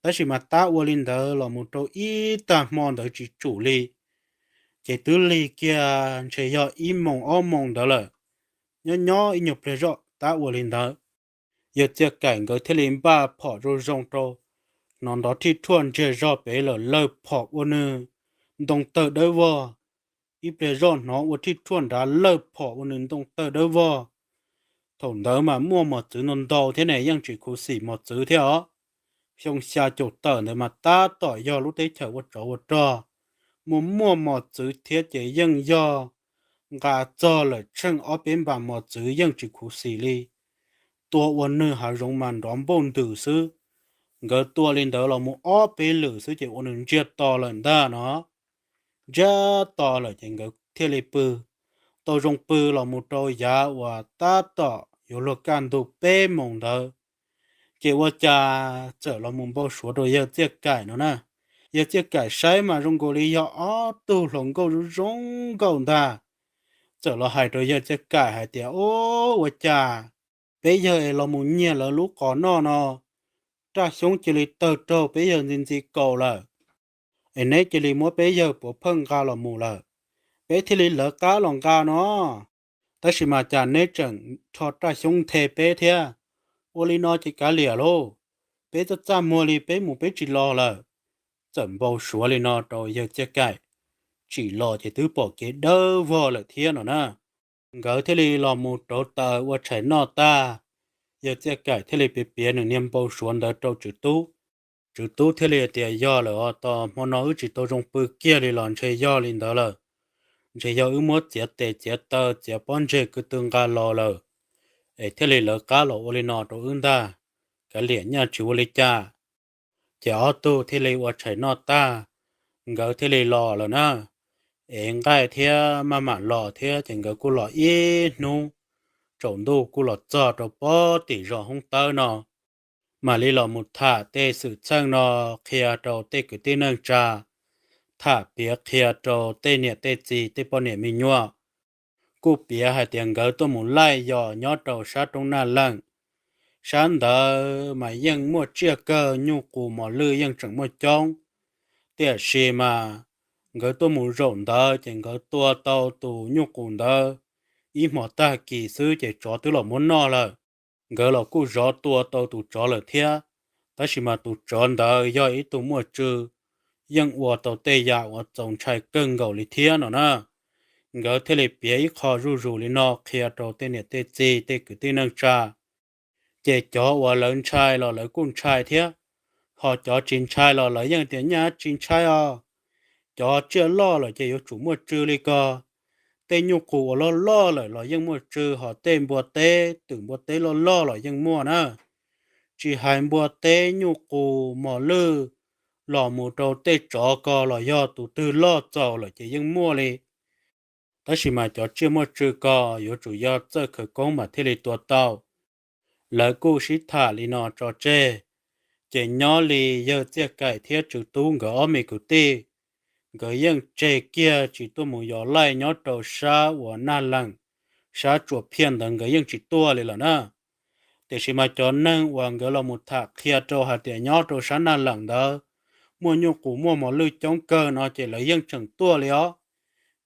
Tab sis mas tab ua li ntawd los mus rau ib tag hmo ntawd tsis tsum li, ces twb lig kiag ntshe yog ib moos ob moos ntawd lawm. Nyob nyob ib nyuag pliag zoj tab ua li ntawd, yawg Txiaj Kaim nkawd thiaj li npaj phom zoo zoo rau, hnov nrov rhij rhuaj ntsiag zog pem lawm, lawg phom ua nws ntoo tawg dawb vog. Ib pliag zoj hnov ua rhij rhuaj nrad, lawg phom ua nws ntoo tawg dawb vog. Thaum ntawd mas muaj mos txwv ntau ntau thiab ne, yeej tsis khuv xim mos txwv thiab os. Xyoo xya caum tawm ntawd mas tab tom yog lub teb chaws ua tsov ua rog, muaj muaj mos txwv thiab ces yeej yog nqa txog lawm tsheej ob peb npas mos txwv yeej tsis khuv xim li. Tua ua nws hav zoov mas nrov npauj ntws xwb. Nkawd tua li ntawd los mus ob peb lwm xwb ces ua nws ntsiag to lawm ntag no. Ntsiag to lawm ces nkawd thiaj li pw. Tau zoo pw los mus rau yav uas tab tom yuav luag kaj ntug peb moos ntawd, ces ua cas txawm los mus npau suav rau yawg Txiaj Kaim no na. Yawg Txiaj Kaim saib mas zoo nkaus li yog ob tug hluas nkauj zoo zoo nkauj ntag. Txawm los hais rau yawg Txiaj Kaim hais tias, Ub, ua cas peb yawg es los mus nyiag lawv lub qos noj no, raj xyoob cia li tawg raug peb yawg ntxi ntxi kaus lawm, es neb cia li muab peb yawg puav phawj nqa los mus lawm, peb thiaj li lawv qab los nqa no. Tab sis mas cas neb tseem rho raj xyoob nthe peb thiab? Ua li no ces kav liam lauj, peb txaj txaj muag li, peb mus peb tsis los lawm. Txawm npau suav li no rau yawg Txiaj Kaim, tsim los ces twb pom kev dawb vog lawm thiab no na. Nkawd thiaj li los mus rauv taws ua tshais noj tag, yawg Txiaj Kaim thiaj li piav piav nws niag npau suav ntawd rau Tswv Tub. Tswv Tub thiaj li tias, Yog lawm os, tos hmo no wb tsis tau zoo pw kiag li los ntshe yog li ntawd lawm. Ntshe yog wb muab txiav tes txiav taw txiav pob ntseg ko tw nqa los lawm, es thiaj li lawv qab los ua li no rau wb ntag. Kav liam, nyaj tsis ua li cas. Ces ob tug thiaj li ua tshais noj tag, nkawd thiaj li los lawm na. Es nqaij thiab maj mam los thiab ces nkawd kuj los ib hnub, tsaus ntuj kuj los txog rau pob tim zos Hoob Tawb no, mam li los mus tham tej xwm txheej no qhia rau tej kwv tij neej tsa, tham piav qhia rau tej niam tej txiv tej poj niam me nyuam. Kuj piav hais tias nkawd tuaj mus laij yos nyob rau sab roob Naj Leem, sab ntawd mas yeej muaj tsiaj kawg, nyuj qus mos lwj yeej tseem muaj coob. Tiam sis mas nkawd tuaj mus zaum ntawd ces nkawd tua tau tus nyuj qus ntawd ib hmos tag kis xwb ces tsov twb los muab noj lawm. Nkawd los kuj zov tua tau tus tsov lawm thiab, tab sis mas tus tsov ntawd yog ib tug muaj tswv, yeej ua tau tej yam uas txaus ntshai kawg nkaus li thiab no na. Nkawd thiaj li piav ib qho zuj zus li no qhia rau tej niam tej txiv tej kwv tij neej tsa. Ces cov uas lawv ntshai los lawv kuj ntshai thiab, ho cov tsis ntshai los lawv yeej tias, Nyaj tsis ntshai os, cov tsiaj loj lawm ces yuav tsum muaj tswv li ko. Tej nyuj qus uas loj loj lawm los yeej muaj tswv, ho tej npua teb, twm npua teb loj loj los yeej muaj na. Tsis hais npua teb, nyuj qus, mos lwj, los mus rau tej tsov ko los yog tus twg loj txaus lawm ces yeej muaj li. Tab sis mas cov tsiaj muaj tswv ko yuav tsum yog txawj khawv koob mas thiaj li tua tau. Lawv kuj sib tham li no tso tseg, ces nyob li yawg Txiaj Kaim thiab Tswv Tub nkawd ob me kwv tij, nkawd yeej tseg kiag tsis tuaj mus yos laij nyob rau sab uas Naj Leem, sab Tsuas Phiaj ntawd nkawd yeej tsis tuaj li lawm na. Tiam sis mas cov neeg uas nkawd los mus tham qhia rau hais tias nyob rau sab Naj Leem ntawd muaj nyuj qus muaj mos lwj coob kawg no ces lawv yeej tseem tuaj li os.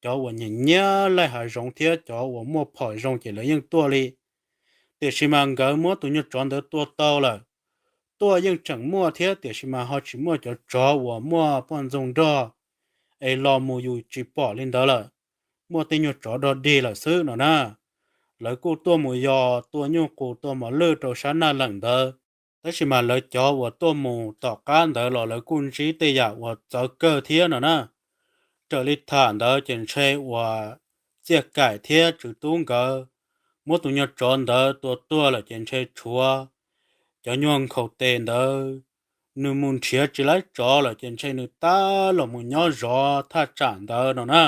Cov uas nyiam nyiam laij hav zoov thiab cov uas muaj phom zoo ces lawv yeej tuaj li. Tiam sis mas nkawd muab tus nyuag tsov ntawd tua tau lawm, tuaj yeej tseem muaj thiab, tiam sis mas ho tsis muaj cov tsov uas muaj poj ntxoog nrog es los mus yus tsis pom li ntawd lawm, muaj tej nyuag tsov dog dig lawm xwb no na. Lawv kuj tuaj mus yos tua nyuj qus tua mos lwj rau sab Naj Leem ntawd, Tab sis mas lawv cov uas tuaj mus tom qab ntawd los lawv kuj ntsib tej yam uas txawv kawg thiab no na. Raws li tham ntawd ces ntshe uas Txiaj Kaim thiab Tswv Tub nkawd muab tus nyuag tsov ntawd tua tuag lawm ces ntshe tshuav cov nyuag nkhaus tes ntawd nws mus nrhiav tsis laib tsov lawm ces ntshe nws tab los mus nyob zov thaj tsam ntawd no na.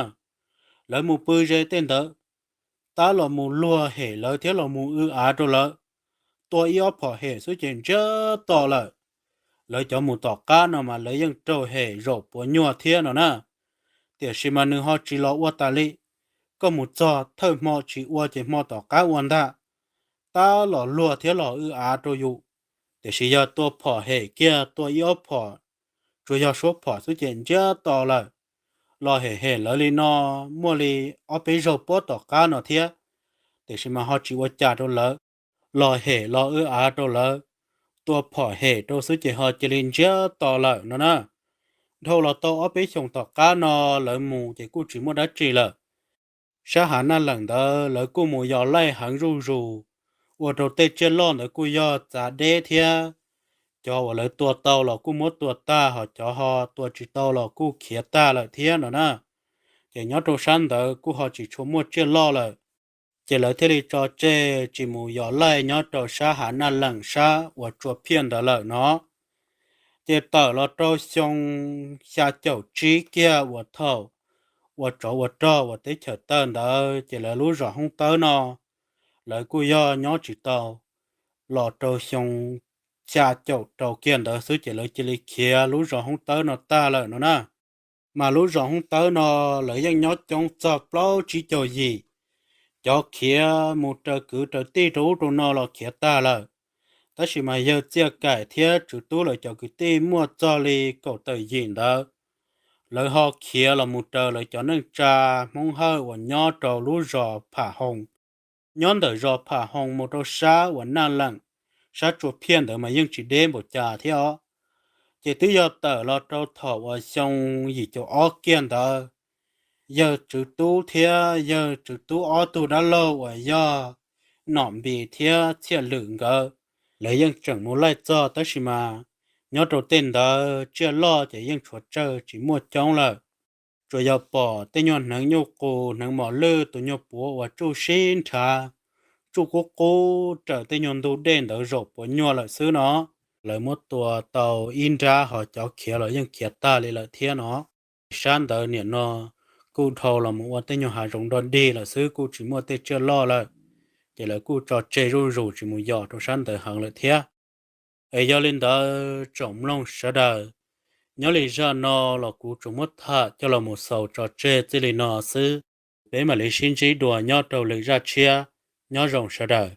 Lawv mus pw ze tej ntawd, tab los mus luag hem lawv thiab los mus w av rau lawv, tua ib ob phom hem xwb ces ntsiag to lawm. Lawv cov mus tom qab no mas lawv yeej raug hem zaum puav nyuag thiab no na. Tiam sis mas nws ho tsis los ua tas li, koj mus txog thawj hmo tsis ua ces hmo tom qab ua ntag. Tab los luag thiab los w av rau yus, tiam sis yog tua phom hem kiag tua ib ob phom, tsuas yog suab phom xwb ces ntsiag to lawm. Los hem hem lawv li no muaj li ob peb zaug puab tom qab no thiab, tiam sis mas ho tsis ua cas rau lawv. Los hem los w av rau lawv, tua phom hem rau xwb ces ho cia li ntsiag to lawm no na. Dhau los tau ob peb xyoos tom qab no lawv mus ces kuj tsis muaj dab tsi lawm. Sab Hav Naj Leem ntawd lawv kuj mus yos laij heev zuj zus, ua rau tej tsiaj loj ntawd kuj yog txav deb thiab. Cov uas lawv tua tau los kuj muab tua tag, ho cov ho tua tsis tau los kuj khiav tag lawm thiab no na. Ces nyob rau sab ntawd kuj ho tsis tshua muaj tsiaj loj lawm, ces lawv thiaj li tso tseg tsis mus yos laij nyob rau sab Hav Naj Leem sab uas Tsua Phiaj ntawd lawm no. Ces tawm los rau xyoo xya caum tsib kiag uas thaum ua tsov ua rog uas teb chaws tawg ntawd ces lawv lub zos Hoob Tawb no lawv kuj yog nyob tsis tau, los rau xyoo xya caum rau kiag ntawd xwb ces lawv cia li khiav lub zos Hoob Tawb no tag lawm no na. Mas lub zos Hoob Tawb no lawv yeej nyob coob txog plaub tsib caug yim, cov khiav mus raws kwv raws tij rau ub rau no los khiav tag lawm. Tab sis mas yawg Txiaj Kaim thiab Tswv Tub lawv cov kwv tij muaj txog li kaum tawm yim ntawd, lawv ho khiav los mus raws lawv cov neej tsa Hmoob Hawj uas nyob rau lub zos Pham Hoo. Nyob ntawm zos Pham Hoo mus rau sab uas Naj Leem, sab Tsua Phiaj ntawd mas yeej tsis deb npaum cas thiab os. Ces twb yog tawm los rau thaum uas xyoo yim caum ob kiag ntawd, yawg Tswv Tub thiab yawg Tswv Tub ob tug dab laug uas yog Nom Npis thiab Txhiaj Lwm nkawd, lawv yeej tseem mus laij txog tab sis mas nyob rau tej ntawd tsiaj loj ces yeej tshuav tsawg tsis muaj coob lawm. Tsuas yog pom tej nyuag hneev nyuj qus hneev mos lwj tus nyuag puav uas tsuj sib nrhav, tsuj qub qub raws tej nyuag ntug dej ntawd zaum puav nyuag lawm xwb no. Lawv muab tua tau ib nrab ho cov khiav los yeej khiav tag li lawm thiab no. Sab ntawd nim no kuj dhau los mus ua tej nyuag hav zoov nrog dig lawm xwb kuj tsis muaj tej tsiaj loj lawm, ces lawv kuj tso tseg zuj zus tsis mus yos rau sab ntawd heev lawm thiab. Es yog li ntawd tsoom mloog sawv daws, nyob li zaj no los kuv tsuas muab tham coj los mus xaus tso tseg txij li no xwb. Peb mam li sib ntsib dua nyob rau lwm zaj tshiab, nyob zoo sawv daws.